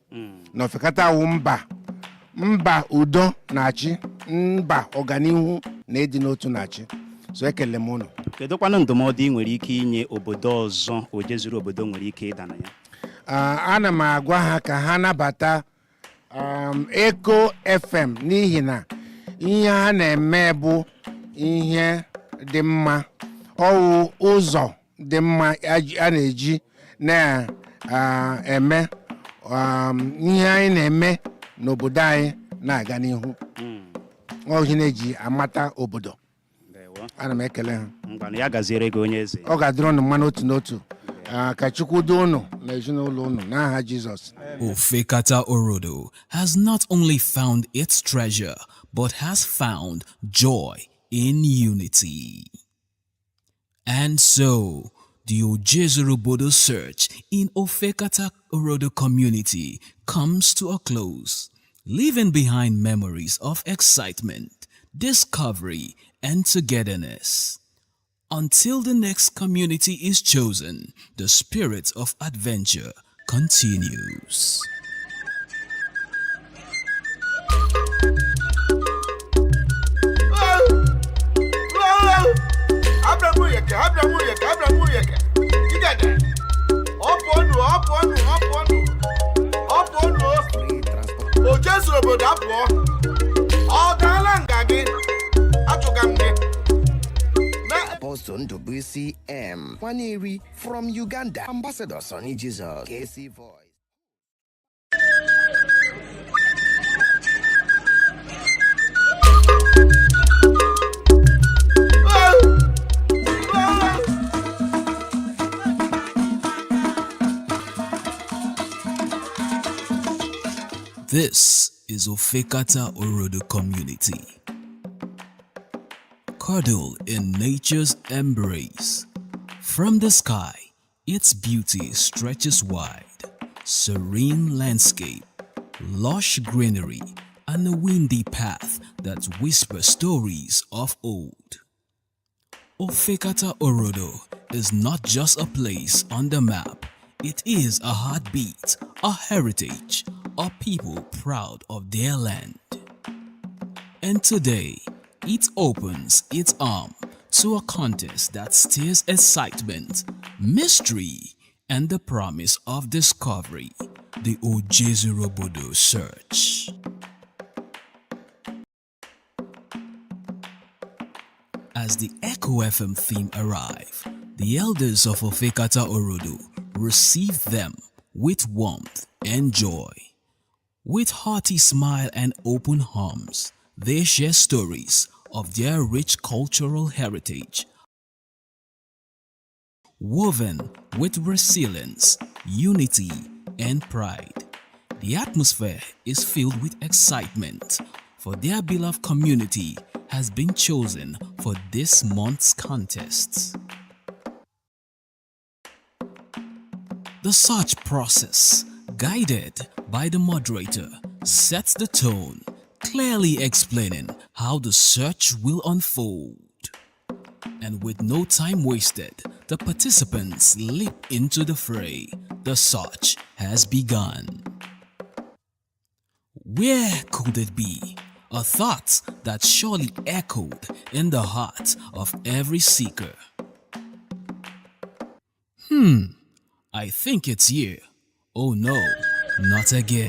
na Ofekata wụ mba udo na-achị, mba ọganihu na ịdị n'otu na-achị. So ekele m ụnụ.
Kedụkwanụ ndụmọdụ ị nwere ike inye obodo ọzọ oje zuru obodo nwere ike ịda na ya?
Ah, ana m agwa ha ka ha nabata Echo FM, n'ihi na ihe ha na-eme bụ ihe dị mma, ọwụ ụzọ dị mma a na-eji na-eme ihe anyị na-eme n'obodo anyị na-aga n'ihu. Ọ ihe na-eji amata obodo.
Ndewo.
Ana m ekele ha.
Ngwanụ, ya gaziere gị, onye eze.
Ọ ga-adịrị unu mma n'otu n'otu. Ah, ka Chukwu duo unu na ezinụlọ unu n'aha Jizọs.
Ofekata Orodo has not only found its treasure, but has found joy in unity. And so, the Ojezurubodo search in Ofekata Orodo community comes to a close, leaving behind memories of excitement, discovery, and togetherness. Until the next community is chosen, the spirit of adventure continues.
Abramuyeke, Abramuyeke, Abramuyeke. Igede. Ọpụọnụ, ọpụọnụ, ọpụọnụ. Ọpụọnụ. O jezuru obodo apụọ. Ọ gaala nga gị. Achụga m gị. Na
Apostle Ndubuisi M. Nwaneri from Uganda. Ambassador Sonny Jesus. KC Voice.
This is Ofekata Orodo community. Cuddle in nature's embrace. From the sky, its beauty stretches wide. Serene landscape, lush greenery, and a windy path that whispers stories of old. Ofekata Orodo is not just a place on the map. It is a heartbeat, a heritage, a people proud of their land. And today, it opens its arm to a contest that stirs excitement, mystery, and the promise of discovery, the Ojezurobodo Search. As the Echo FM theme arrive, the elders of Ofekata Orodo received them with warmth and joy. With hearty smile and open arms, they share stories of their rich cultural heritage, woven with resilience, unity, and pride. The atmosphere is filled with excitement, for their beloved community has been chosen for this month's contest. The search process, guided by the moderator, sets the tone, clearly explaining how the search will unfold. And with no time wasted, the the participants leap into the fray. The search has begun. Where could it be? A thought that surely echoed in the heart of every seeker. I think it's here. Oh no, not again.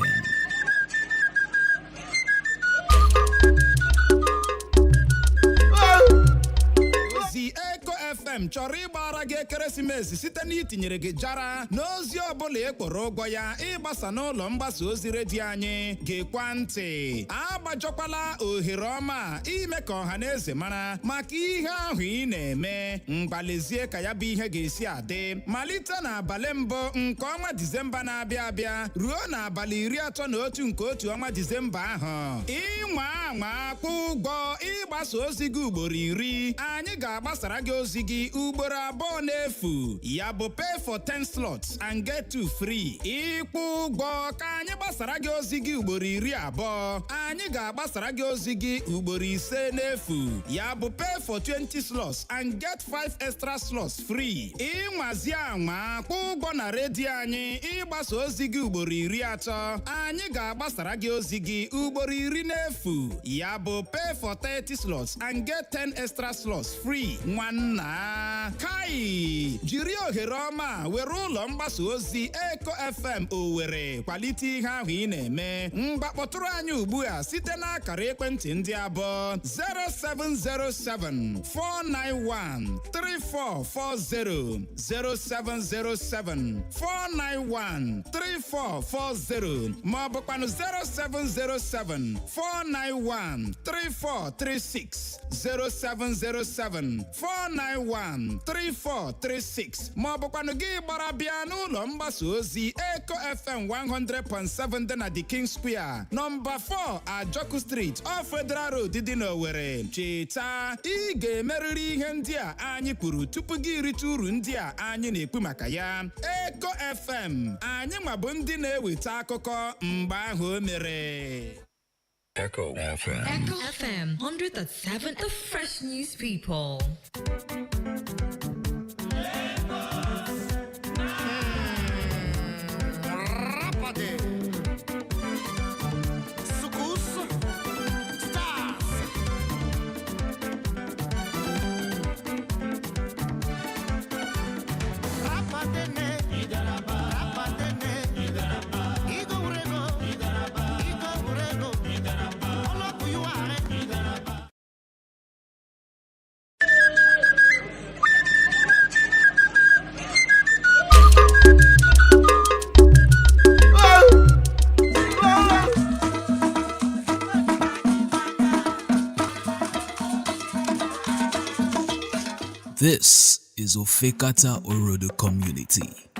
Ozi Eko FM chọrọ ịgbara gị ekeresimesi site n'itinyere gị jara n'ozi ọbụla ị kpọrọ ụgwọ ya ịgbasa n'ụlọ mgbasa ozi redio anyị. Gekwa ntị, agbajọkwala ohere ọma ime ka ọha na eze mara maka ihe ahụ ị na-eme. Mgbalezie ka ya bụ ihe ga-esi adị malite n'abalị 1 nke ọnwa Disemba na-abịa abịa ruo n'abalị 31 nke otu ọnwa Disemba ahụ. Ịnwa anwa kwụ ụgwọ ịgbasa ozi gị ugboro 10, anyị ga-agbasara gị ozi gị ugboro 2 n'efu. Ya bụ, pay for 10 slots and get 2 free. Ịkwụ ụgwọ ka anyị gbasara gị ozi gị ugboro 20, anyị ga-agbasara gị ozi gị ugboro 5 n'efu. Ya bụ, pay for 20 slots and get 5 extra slots free. Ịnwazi anwa kwụ ụgwọ na redio anyị ịgbasa ozi gị ugboro 30, anyị ga-agbasara gị ozi gị ugboro 10 n'efu. Ya bụ, pay for 30 slots and get 10 extra slots free. Nwanna kai, jiri ohere ọma were ụlọ mgbasa ozi Eko FM Owerri kwalite ihe ahụ ị na-eme. Mgba kpọtụrụ anyị ugbu a site n'akara ekwentị ndị abụọ: 0707 491 3440, 0707 491 3440, ma ọ bụkwanụ 0707 491 3436, 0707 491 3436, ma ọ bụkwanụ gị gbara bịa n'ụlọ mgbasa ozi Eko FM 100.7 dị na The King Square, nọmba 4 Ajoku Street, off Federal Road dị n'Owerri. Cheta, ị ga-emerịrị ihe ndị a anyị kwuru tupu gị rite uru ndị a anyị na-ekwu maka ya. Eko FM, anyị nwa bụ ndị na-eweta akụkọ mgbe ahụ o mere.
Echo FM.
Echo FM 100.7, the fresh news people.
Rapade. Sukus. Stars. Rapadene. Rapadene. Igo urego. Igo urego. Ọlọ́pù yóò ààrẹ.
This is Ofekata Orodo community.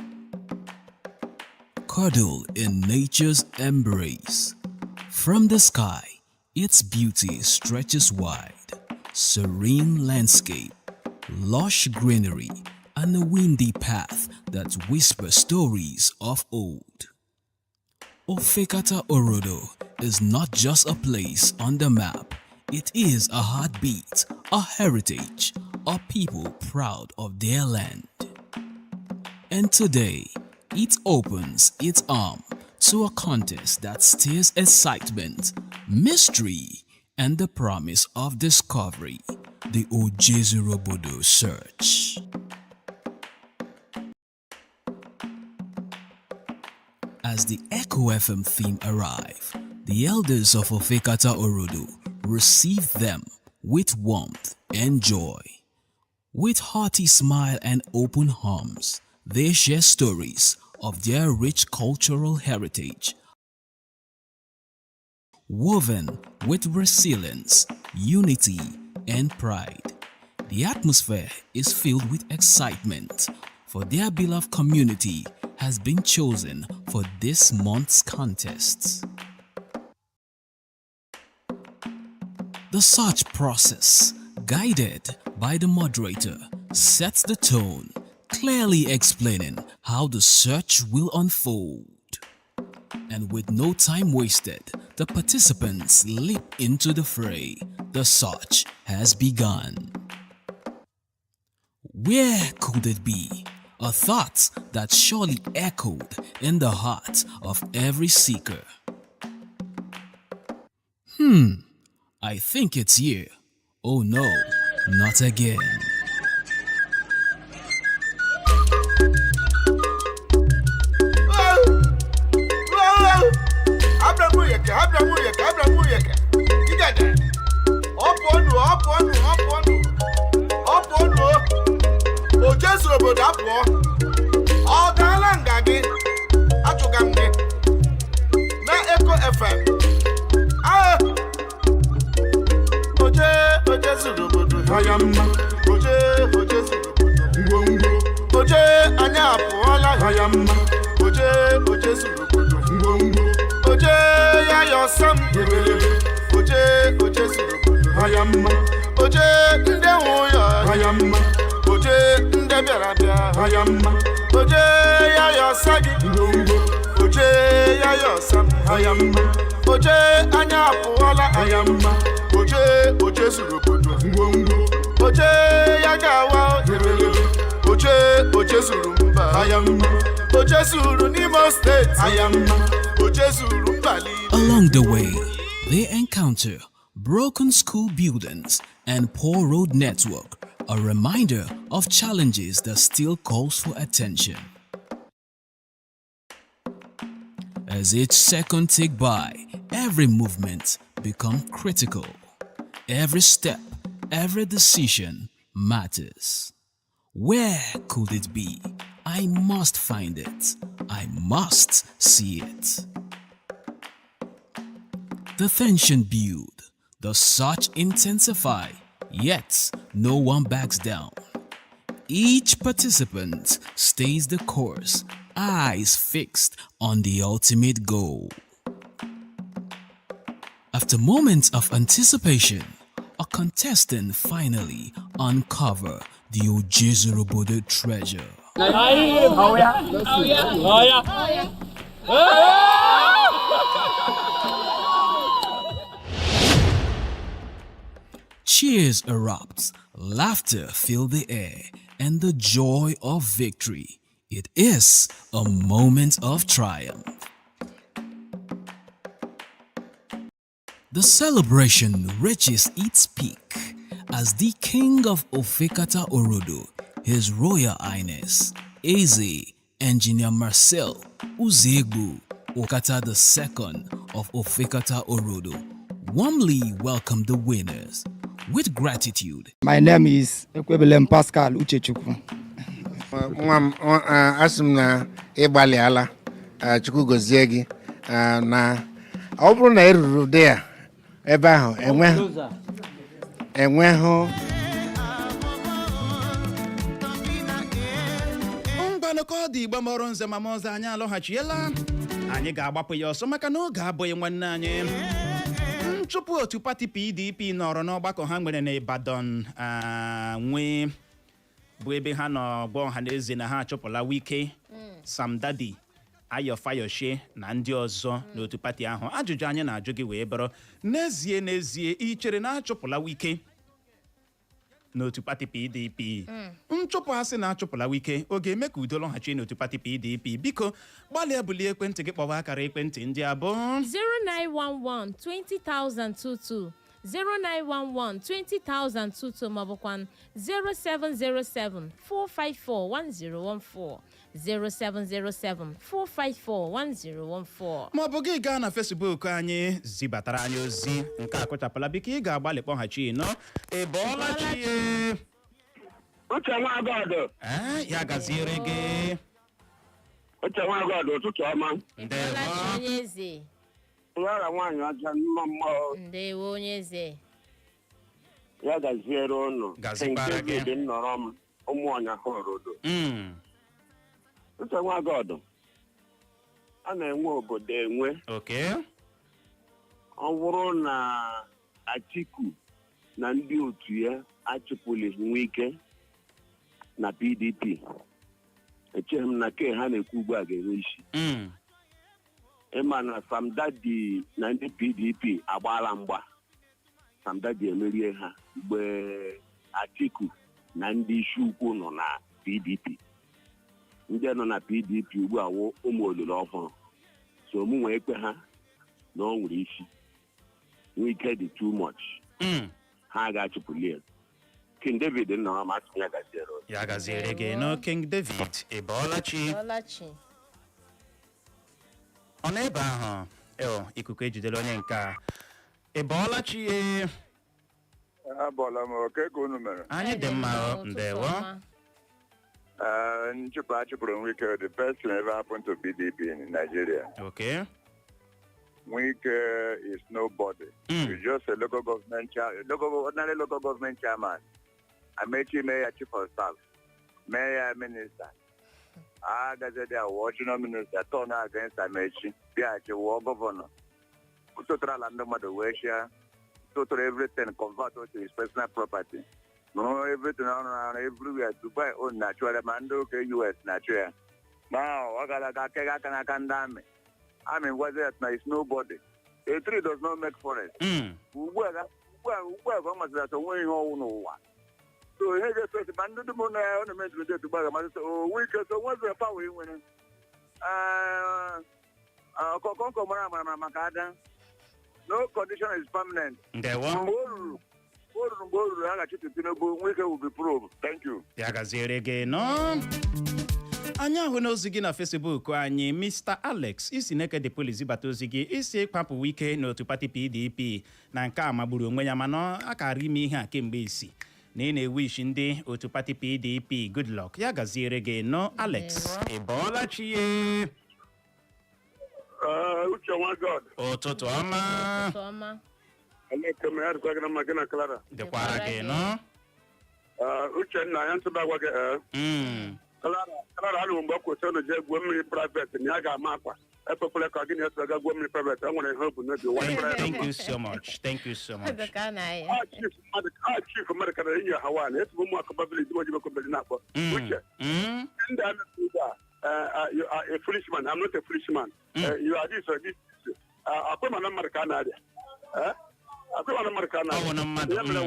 Cuddle in nature's embrace. From the sky, its beauty stretches wide. Serene landscape, lush greenery, and a windy path that whispers stories of old. Ofekata Orodo is not just a place on the map. It is a heartbeat, a heritage, a people proud of their land. And today, it opens its arm to a contest that stirs excitement, mystery, and the promise of discovery: the Ojezurobodo Search. As the Echo FM theme arrive, the elders of Ofekata Orodo receive them with warmth and joy. With hearty smile and open arms, they share stories of their rich cultural heritage, woven with resilience, unity, and pride. The atmosphere is filled with excitement, for their beloved community has been chosen for this month's contest. The search process, guided by the moderator, sets the tone, clearly explaining how the search will unfold. And with no time wasted, the participants leap into the fray. The search has begun. Where could it be? A thought that surely echoed in the heart of every seeker. I think it's here. Oh no, not again.
Ọ pụọnụ o jesu obodo apụọ ọ daala nga gị achụga m gị na Eko FM. Ah! Oje oje zuru obodo haya mma, oje oje zuru obodo ngwongwo, oje anyị apụọla haya mma, oje oje zuru obodo ngwongwo, oje ya yọsam ebelebe, oje oje zuru obodo haya mma, oje ndị nwe ya haya mma, oje ndị bịara bịa haya mma, oje ya yọsa gị ngwongwo, oje ya yọsam haya mma, oje anyị apụọla haya mma, oje oje zuru obodo ngwongwo, oje ya ga-awa ebelebe, oje oje zuru mba haya mma, oje zuru n'Imo steeti haya mma, oje zuru mba niile.
Along the way, they encounter broken school buildings and poor road network, a reminder of challenges that still calls for attention. As each second tick by, every movement become critical. Every step, every decision matters. Where could it be? I must find it. I must see it. The tension build, the search intensify, yet no one backs down. Each participant stays the course, eyes fixed on the ultimate goal. After moments of anticipation, a contestant finally uncover the Ojezurobodo treasure. Cheers erupt, laughter fill the air, and the joy of victory. It is a moment of triumph. The celebration reaches its peak as the king of Ofekata Orodo, His Royal Highness, Eze Engineer Marcel Uzegbu Okata II of Ofekata Orodo, warmly welcomed the winners with gratitude.
My name is Ekwebelem Pascal Uchechukwu.
Nwa m asị m na ị gbalịala. Chukwu gozie gị. Na ọ bụrụ na ị ruru dị ya ebe ahụ enweghị.
Ngwanụ, ka ọ dị, Igbo mọrọ nze ma ọzọ, anyị alọghachiela. Anyị ga-agbapụ ya ọsọ maka na oge abụghị nwanne anyị. Nchụpụ otu pati PDP nọrọ n'ọgbakọ ha nwere n'Ibadan nwee bụ ebe ha nọ gwa ọha na eze na ha achụpụla Wike, Sam Dadi, Ayo Fayose na ndị ọzọ n'otu pati ahụ. Ajụjụ anyị na-ajụ gị wee bụrụ: n'ezie n'ezie, ị chere na achụpụla Wike n'otu pati PDP? Nchụpụ a sị na achụpụla Wike, ọ ga-eme ka udo lọghachi n'otu pati PDP? Biko gbalịa bulie ekwentị gị kpọwa akara ekwentị ndị abụọ:
0911 20022, 0911 20022, maọbụkwa 0707 454 1014, 0707 454 1014.
Maọbụ gị gaa na Facebook anyị zibatara anyị ozi. Nke a kụchapụla. Biko ị ga-agbalị kpọghachi nọ. Ị bọọla chi ye?
Uche Nwagọdụ.
Ee, ya gaziere gị.
Uche Nwagọdụ, ụtụtụ ọma.
Ndewo.
Bọlachi, onye eze.
Yara nwaanyị ọcha mma mmụọ.
Ndewo, onye eze.
Ya gaziere ụnụ.
Gazikwara
St.
gị.
David nnọrọ m ụmụ ọnya hụrodo. Uche Nwagọdụ, a na-enwe obodo enwe. Ọ bụrụ na Atiku na ndị otu ya achụpụli Wike na PDP, echeghị m na ke ha na-ekwu ugbu a ga-enwe isi. Ịma na Sam Dadi na ndị PDP agbaala mgba, Sam Dadi emerie ha mgbe Atiku Na ndị isi ukwu nọ na PDP, ndị nọ na PDP ugbu a wụ ụmụ olulu ọhụrụ. So mụ nwee ekwe ha na o nwere isi. Wike dị too much. Ha ga-achụpụli ya. King David nọrọ ma atụ ya gaziere.
Ya gaziere gị nụ, King David. Ị bọọla chi?
Bọlachi.
Ọ nọ ebe ahụ eo, ikuku ejidere onye nke a. Ị bọọla chi ye?
Abọọla m. Oke ka unu mere?
Anyị dị mma o.
Ụtụtụ
Ndewo.
ọma.
Ee, nchụpụ achụpụrụ Wike, the best thing ever happened to PDP in Nigeria. Wike is nobody. He's just a local government chair, local, ordinary local government chairman. Amechi mee ya chief of staff, mee ya minister. Agazie awụọ junior minister, turn against Amechi, bịaghachi wụọ governor. Tụtụrụ ala ndị mmadụ wee chịa, tụtụrụ everything, convert to his personal property. Rụọ everything ọrụ arụ everywhere, Dubai own na-achụ ya, ma ndị oke US na-achụ ya. Ma ọ gara aga kega aka n'aka ndị amị. Amị gwazi ya na is nobody. A tree does not make forest. Ugbu a ka ọ masịrị atọ onwe ihe ọwụ n'ụwa. So ihe ga-eso esi ma ndị dum na ọ na-eme intimidate ugbu a ga-amasị o Wike so nwezi power ị nwere. Ọkọkọ mara amara maka ada. No condition is permanent.
Ndewo.
Mgbe o ruru a ga-achịtụ Tinubu, Wike will be proved. Thank you.
Ya gaziere gị nọ. Anyị ahụ n'ozi gị na Facebook anyị. Mr Alex isi Nekede Police zibata ozi gị, isi ịkpapụ Wike n'otu pati PDP na nke a magburu onwe ya, mana a kara ime ihe a kemgbe isi na ị na-ewishi ndị otu pati PDP good luck. Ya gaziere gị nọ, Alex. Ị bọọla chi ye?
Uche nwa God.
Ụtụtụ ọma.
Ụtụtụ ọma.
Aleke m ya dịkwa gị na mma, gị na Clara.
Dịkwara gị nọ.
Uchenna ya ntụba agwa gị ee. Clara, Clara, alụrụ mgbe ọ kwụsị unu jee gwuo mmiri private na ya ga-ama akwa. Ekwekwala ka gị na-eso ga gwuo mmiri private. E nwere ihe o bu n'obi ụwa.
Thank you so much, thank you so much.
Ka na ya.
Ah, chief mmadụ kara inye ha nwaanyị etubo ụmụ akọba village ojibekobeli na-akpọ Uche. Ndị a na-ekwu ugbu a, you are a foolish man. I'm not a foolish man. You are this or this. Akwe mana mmadụ ka a na-arịa. Akwe mana mmadụ ka a na-arịa.
Ọ wụ na mmadụ.
Ya mere,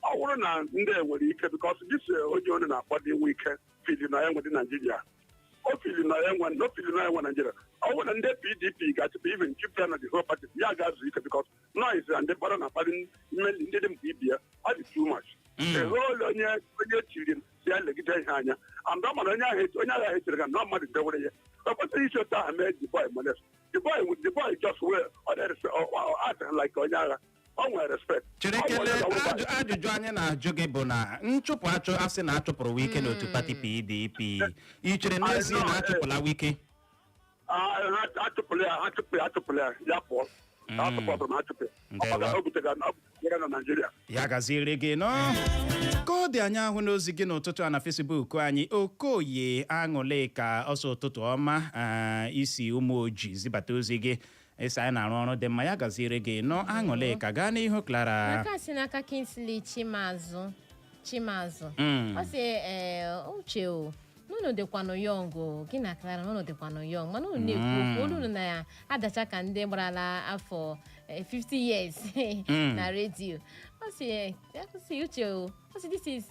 ọ bụrụ na ndị a nwere ike, because this onye onye na-akpọ dị nwe ike fili na ya nwe dị Naijiria, o fili na ya nwe, o fili na ya nwe Naijiria. Ọ bụrụ na ndị PDP ga-achịpụ, even chịpụ ya na the whole party, ya ga-azụ ike, because noise and ndị mkpara na-akpali ndị dị mkpa ibi ya, ọ dị too much. The whole onye chiri si ya legide ihe anya and ọ mara onye ahụ, onye agha echere ga na mmadụ dewere ya. Ọ kwesịghị isi otu ahụ mee the boy molest the boy. The boy just well ọ dị act like onye agha, ọ nwere respect.
Chere.
Ọ
kele
nwere
ajụjụ anyị na-ajụ gị bụ na nchụpụ achụ asị na achụpụrụ Wike n'otu pati PDP, ị chere n'ezie na achụpụla Wike?
Ah, ha achụpụla ya, achụpụ ya, achụpụla ya, ya pụọ. Achụpụrụ m, achụpụ ya.
Ndewo.
O butere na ọ butere na Naịjirịa.
Ya gaziere gị nọ. Ka ọ dị, anyị ahụ n'ozi gị n'ụtụtụ a na Facebook anyị. Okoye Aṅụlịka ọsọ, ụtụtụ ọma. Isi ụmụ oji zibata ozi gị, isi anyị na-arụ ọrụ dị mma. Ya gaziere gị nọ, Aṅụlịka. Gaa n'ihu, Clara.
N'aka si n'aka Kingsley Chimazụ Chimazụ. Ọ sị, ee, Uche o, n'unu dịkwanụ young o, gị na Clara n'unu dịkwanụ young, mana unu na-ekwu okwu olu unu na-adacha ka ndị gbarala afọ 50 years na redio. Ọ sị, Uche o, ọ sị, "This is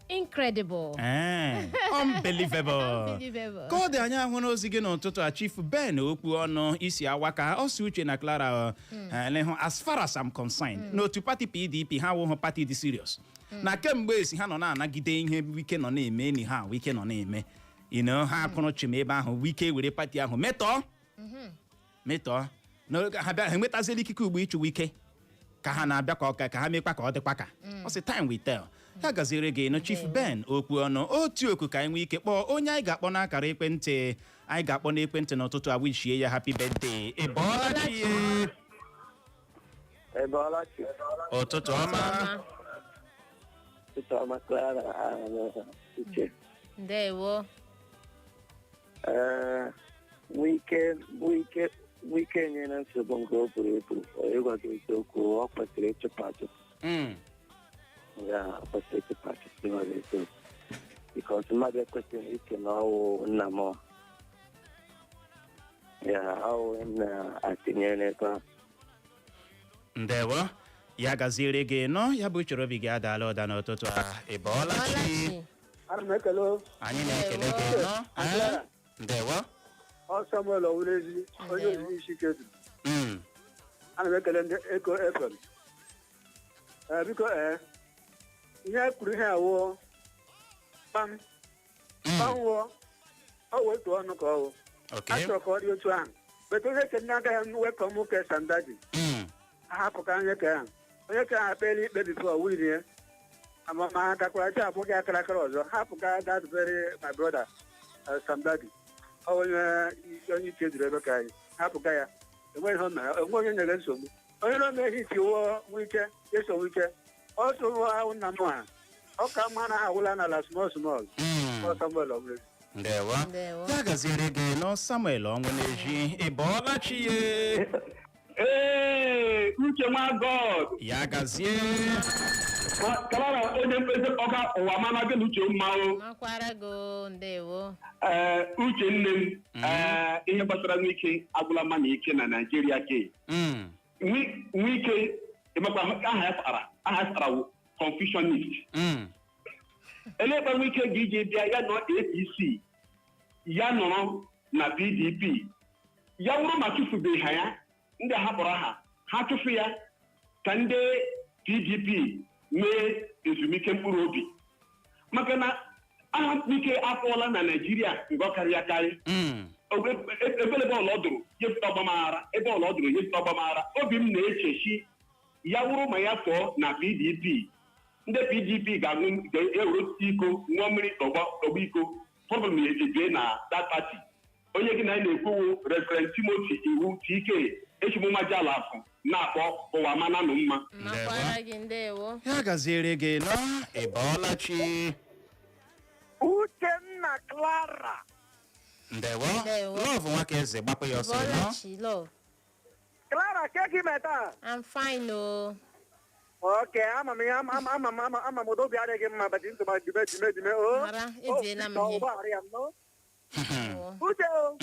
incredible."
Eh, unbelievable.
Unbelievable.
Ka ọ dị, anyị ahụ n'ozi gị n'ụtụtụ a. Chief Ben okwu ọnụ isi awaka, ọ sị, Uche na Clara, lehụ, as far as I'm concerned, n'otu pati PDP, ha wụhụ pati dị serious na kemgbe esi ha nọ na-anagide ihe Wike nọ na-eme enyi ha. Wike nọ na-eme ha kwụrụ chịm ebe ahụ. Wike were pati ahụ metọọ metọọ. N'oge ha bịa ha enwetaziela ikike ugbo ịchụ Wike ka ha na-abịa ka ọ ka ha mekwa ka ọ dịkwa ka ọ sị. Time will tell. Ya gaziere gị nụ, Chief Ben okwu ọnụ. Otu oku ka anyị nwee ike kpọọ onye anyị ga-akpọ n'akara ekwentị anyị ga-akpọ n'ekwentị n'ụtụtụ a, wishie ya happy birthday. Ị bọọla chi ye?
Ị bọọla chi?
Ụtụtụ ọma.
Ụtụtụ ọma, Clara na Uche.
Ndewo.
Ee, Wike nyere nsogbu nke o buru ibu. Ịgwa gị eziokwu, ọ kwesịrị ịchụpụ achụpụ. Ya, ọ kwesịrị ịchụpụ achụpụ, ịgwa gị eziokwu. Because mmadụ ekwesịghị ike na ọwụ nna m. Ya, ọwụ m na-atinye n'ebe ahụ.
Ndewo. Ya gaziere gị nọ. Ya bụ uchoro obi gị adaala ụda n'ụtụtụ a. Ị bọọla chi?
Ana m ekele.
Anyị na-ekele gị nọ. Eh, ndewo.
Ọ Samuel Owurezi, onye ozizi isi kedu. Ana m ekele ndị Eko FM. Ee, biko, ihe kwuru ihe awụọ kpam kpam wụọ, ọ wụ otu ọnụ ka ọ wụ. A chọrọ ka ọ dị otu ahụ, bete onye ke ndị agaghị wekọ m ke Samdadi ahapụ ka onye ke ahụ, onye ke ahụ akpela ikpe before win ya, ama ma ha gakwara chi abụghị akara akara ọzọ, hapụ ka that very my brother, Samdadi, ọ onye ike juru ebe ka anyị hapụ ka ya. Enweghị ihe o mere, enweghị onye nyere nsogbu, onye na omeghị iti wụọ nwike eso nwike ọsọ ahụ nna m ha ọ ka mma na awụla n'ala small small. Ọ Samuel Ọbụla.
Ndewo, ya gaziere gị nọ, Samuel Ọnwụ na-eji. Ị bọọla chi ye?
Ee, Uche nwa God.
Ya gazie.
Clara onye mkpezi ọka ụwa mana gị na Uche mma o.
Makwara gị o, ndewo.
Ee, Uche nne m, ee, ihe gbasara Nwike agwụla mma na ike na Naijiria ke. Nwike, ịmakwa aha ya kpara, aha ya kpara wụ confusionist. Elekpa Nwike ga-ije bịa ya nọ APC, ya nọrọ na PDP. Ya wụrụ ma chụfubeghị ha ya, ndị a hapụrụ aha, ha chụfụ ya ka ndị PDP mee ezumike mkpụrụ obi. Maka na aha Nwike apụọla na Naijiria mgbe ọ karịa akarị. Ebele bọọlụ ọ dụrụ ya ebute ọgbamaghara, ebe ọlụ ọ dụrụ ya ebute ọgbamaghara. Obi m na-echechi ya wụrụ ma ya pụọ na PDP, ndị PDP ga-aṅụ, ga-ewere iko ṅụọ mmiri tọgbọ tọgbọ iko, problem ya ejebie na that party. Onye gị na ya na-ekwuwu Reverend Timothy Iwu TK echimụmajalafụ na-akpọ ụwa mana nụ mma.
Makwara gị, ndewo.
Ya gaziere gị nọ. Ị bọọla chi?
Uchenna, Clara.
Ndewo.
Ndewo.
Love nwaka eze, gbapụ ya ọsọ nọ.
Bọọla chi, love.
Clara, ke gị mee taa?
I'm fine o.
Oke, ama m ihe, ama ama m ama ama m obi adịghị mma bati nsogbu dime dime dime o.
Mara, ejiela m ihe.
Ụgbọghara ya m no. Uche o.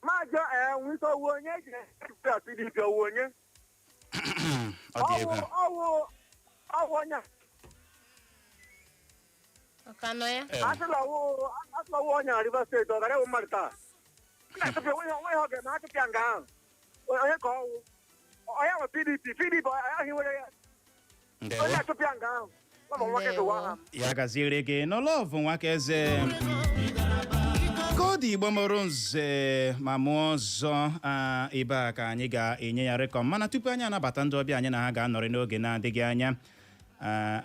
Maajọ nwike owu onye eji na PDP owu onye.
Ọ dị egwu.
Ọwụ ọwụ onye.
Ọ ka nọ ya?
Asịla ọwụ, asịla ọwụ onye na Rivers Steeti ọ gara ewu mmadụ taa. Na-achụpịa onye onwe ihe ọ ga-eme, achụpịa nga ahụ. Onye ka ọwụ. Onye nwe PDP, PDP ahụ nwere ya.
Ndewo.
Onye achụpịa nga ahụ. Ọ bụ nwoke tụwa ha.
Ya gaziere gị n'Love nwaka eze. Ka ọ dị, Igbo mụrụ nze ma mụọ ọzọ, ebe a ka anyị ga-enye ya rekọm, mana tupu anyị anabata ndị ọbịa anyị na ha ga-anọrị n'oge na-adịghị anya,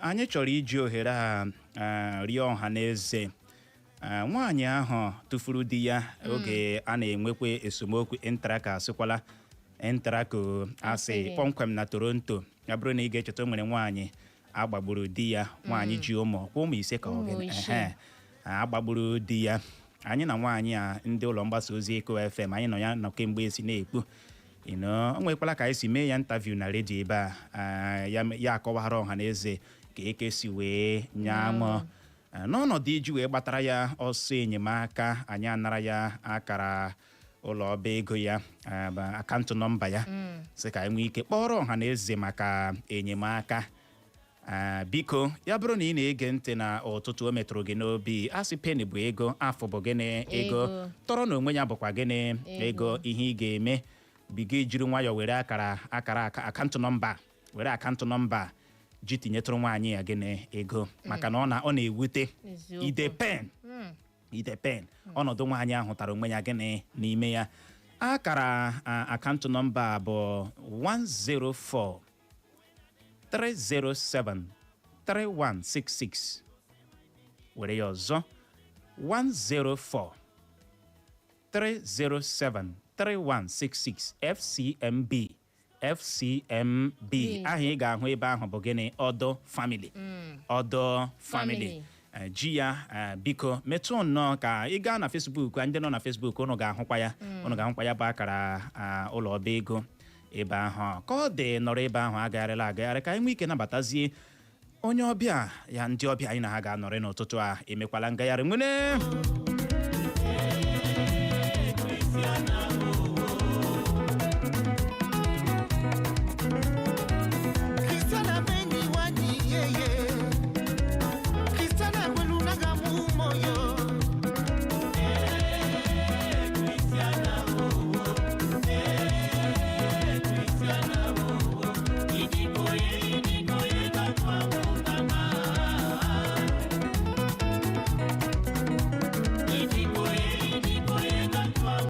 anyị chọrọ iji ohere a rịọ ọha na eze. Nwaanyị ahụ tụfuru di ya oge a na-enwekwa esemokwu Entraco, asịkwala Entraco asị
Asị gị.
Kpọmkwem na Toronto, ya bụrụ na ị ga-echeta, o nwere nwaanyị agbagburu di ya, nwaanyị ji ụmụ kwa ụmụ 5 ka ọ
Ụmụ
gịnị?
6.
Ehe. Agbagburu di ya. Anyị na nwaanyị a, ndị ụlọ mgbasa ozi Eko FM, anyị nọ ya nọ kemgbe esi na-ekwu ino o nwekwala ka anyị si mee ya interview na redio ebe a. Ya ya akọwara ọha na eze ka eke si wee nye aṅụ n'ọnọdụ iji wee gbatara ya ọsọ enyemaka. Anyị anara ya akara ụlọ ọba ego ya, bụ akaụntụ nọmba ya, sị ka anyị nwee ike kpọrọ ọha na eze maka enyemaka. Biko, ya bụrụ na ị na-ege ntị na ụtụtụ o metụrụ gị n'obi, asị penny bụ ego, afọ bụ gịnị? Ego.
Ego.
Tọrọ na onwe ya bụkwa gịnị? Ego. Ihe ị ga-eme bigo ijiri nwayọọ were akara akaụntụ nọmba, were akaụntụ nọmba ji tinyetụrụ nwaanyị ya gịnị? Ego, maka na ọ na-ewute.
Eziokwu.
Ide pen ide pen ọnọdụ nwaanyị ahụ tara onwe ya gịnị n'ime ya. Akara akaụntụ nọmba bụ 104 307 3166. Were ya ọzọ: 104 307 3166, FCMB, FCMB. Aha ị ga-ahụ ebe ahụ bụ gịnị? Ọdọ Family, Ọdọ Family.
Family.
Ji ya, biko metụ nnọọ ka ị gaa na Facebook. Ndị nọ na Facebook, unu ga-ahụkwa ya, unu ga-ahụkwa ya bụ akara ụlọ ọba ego ebe ahụ. Ka ọ dị, nọrọ ebe ahụ, agagharịla agagharị ka anyị nwee ike nabatazie onye ọbịa ya, ndị ọbịa anyị na ha ga-anọrị n'ụtụtụ a. Emekwala ngagharị nwere.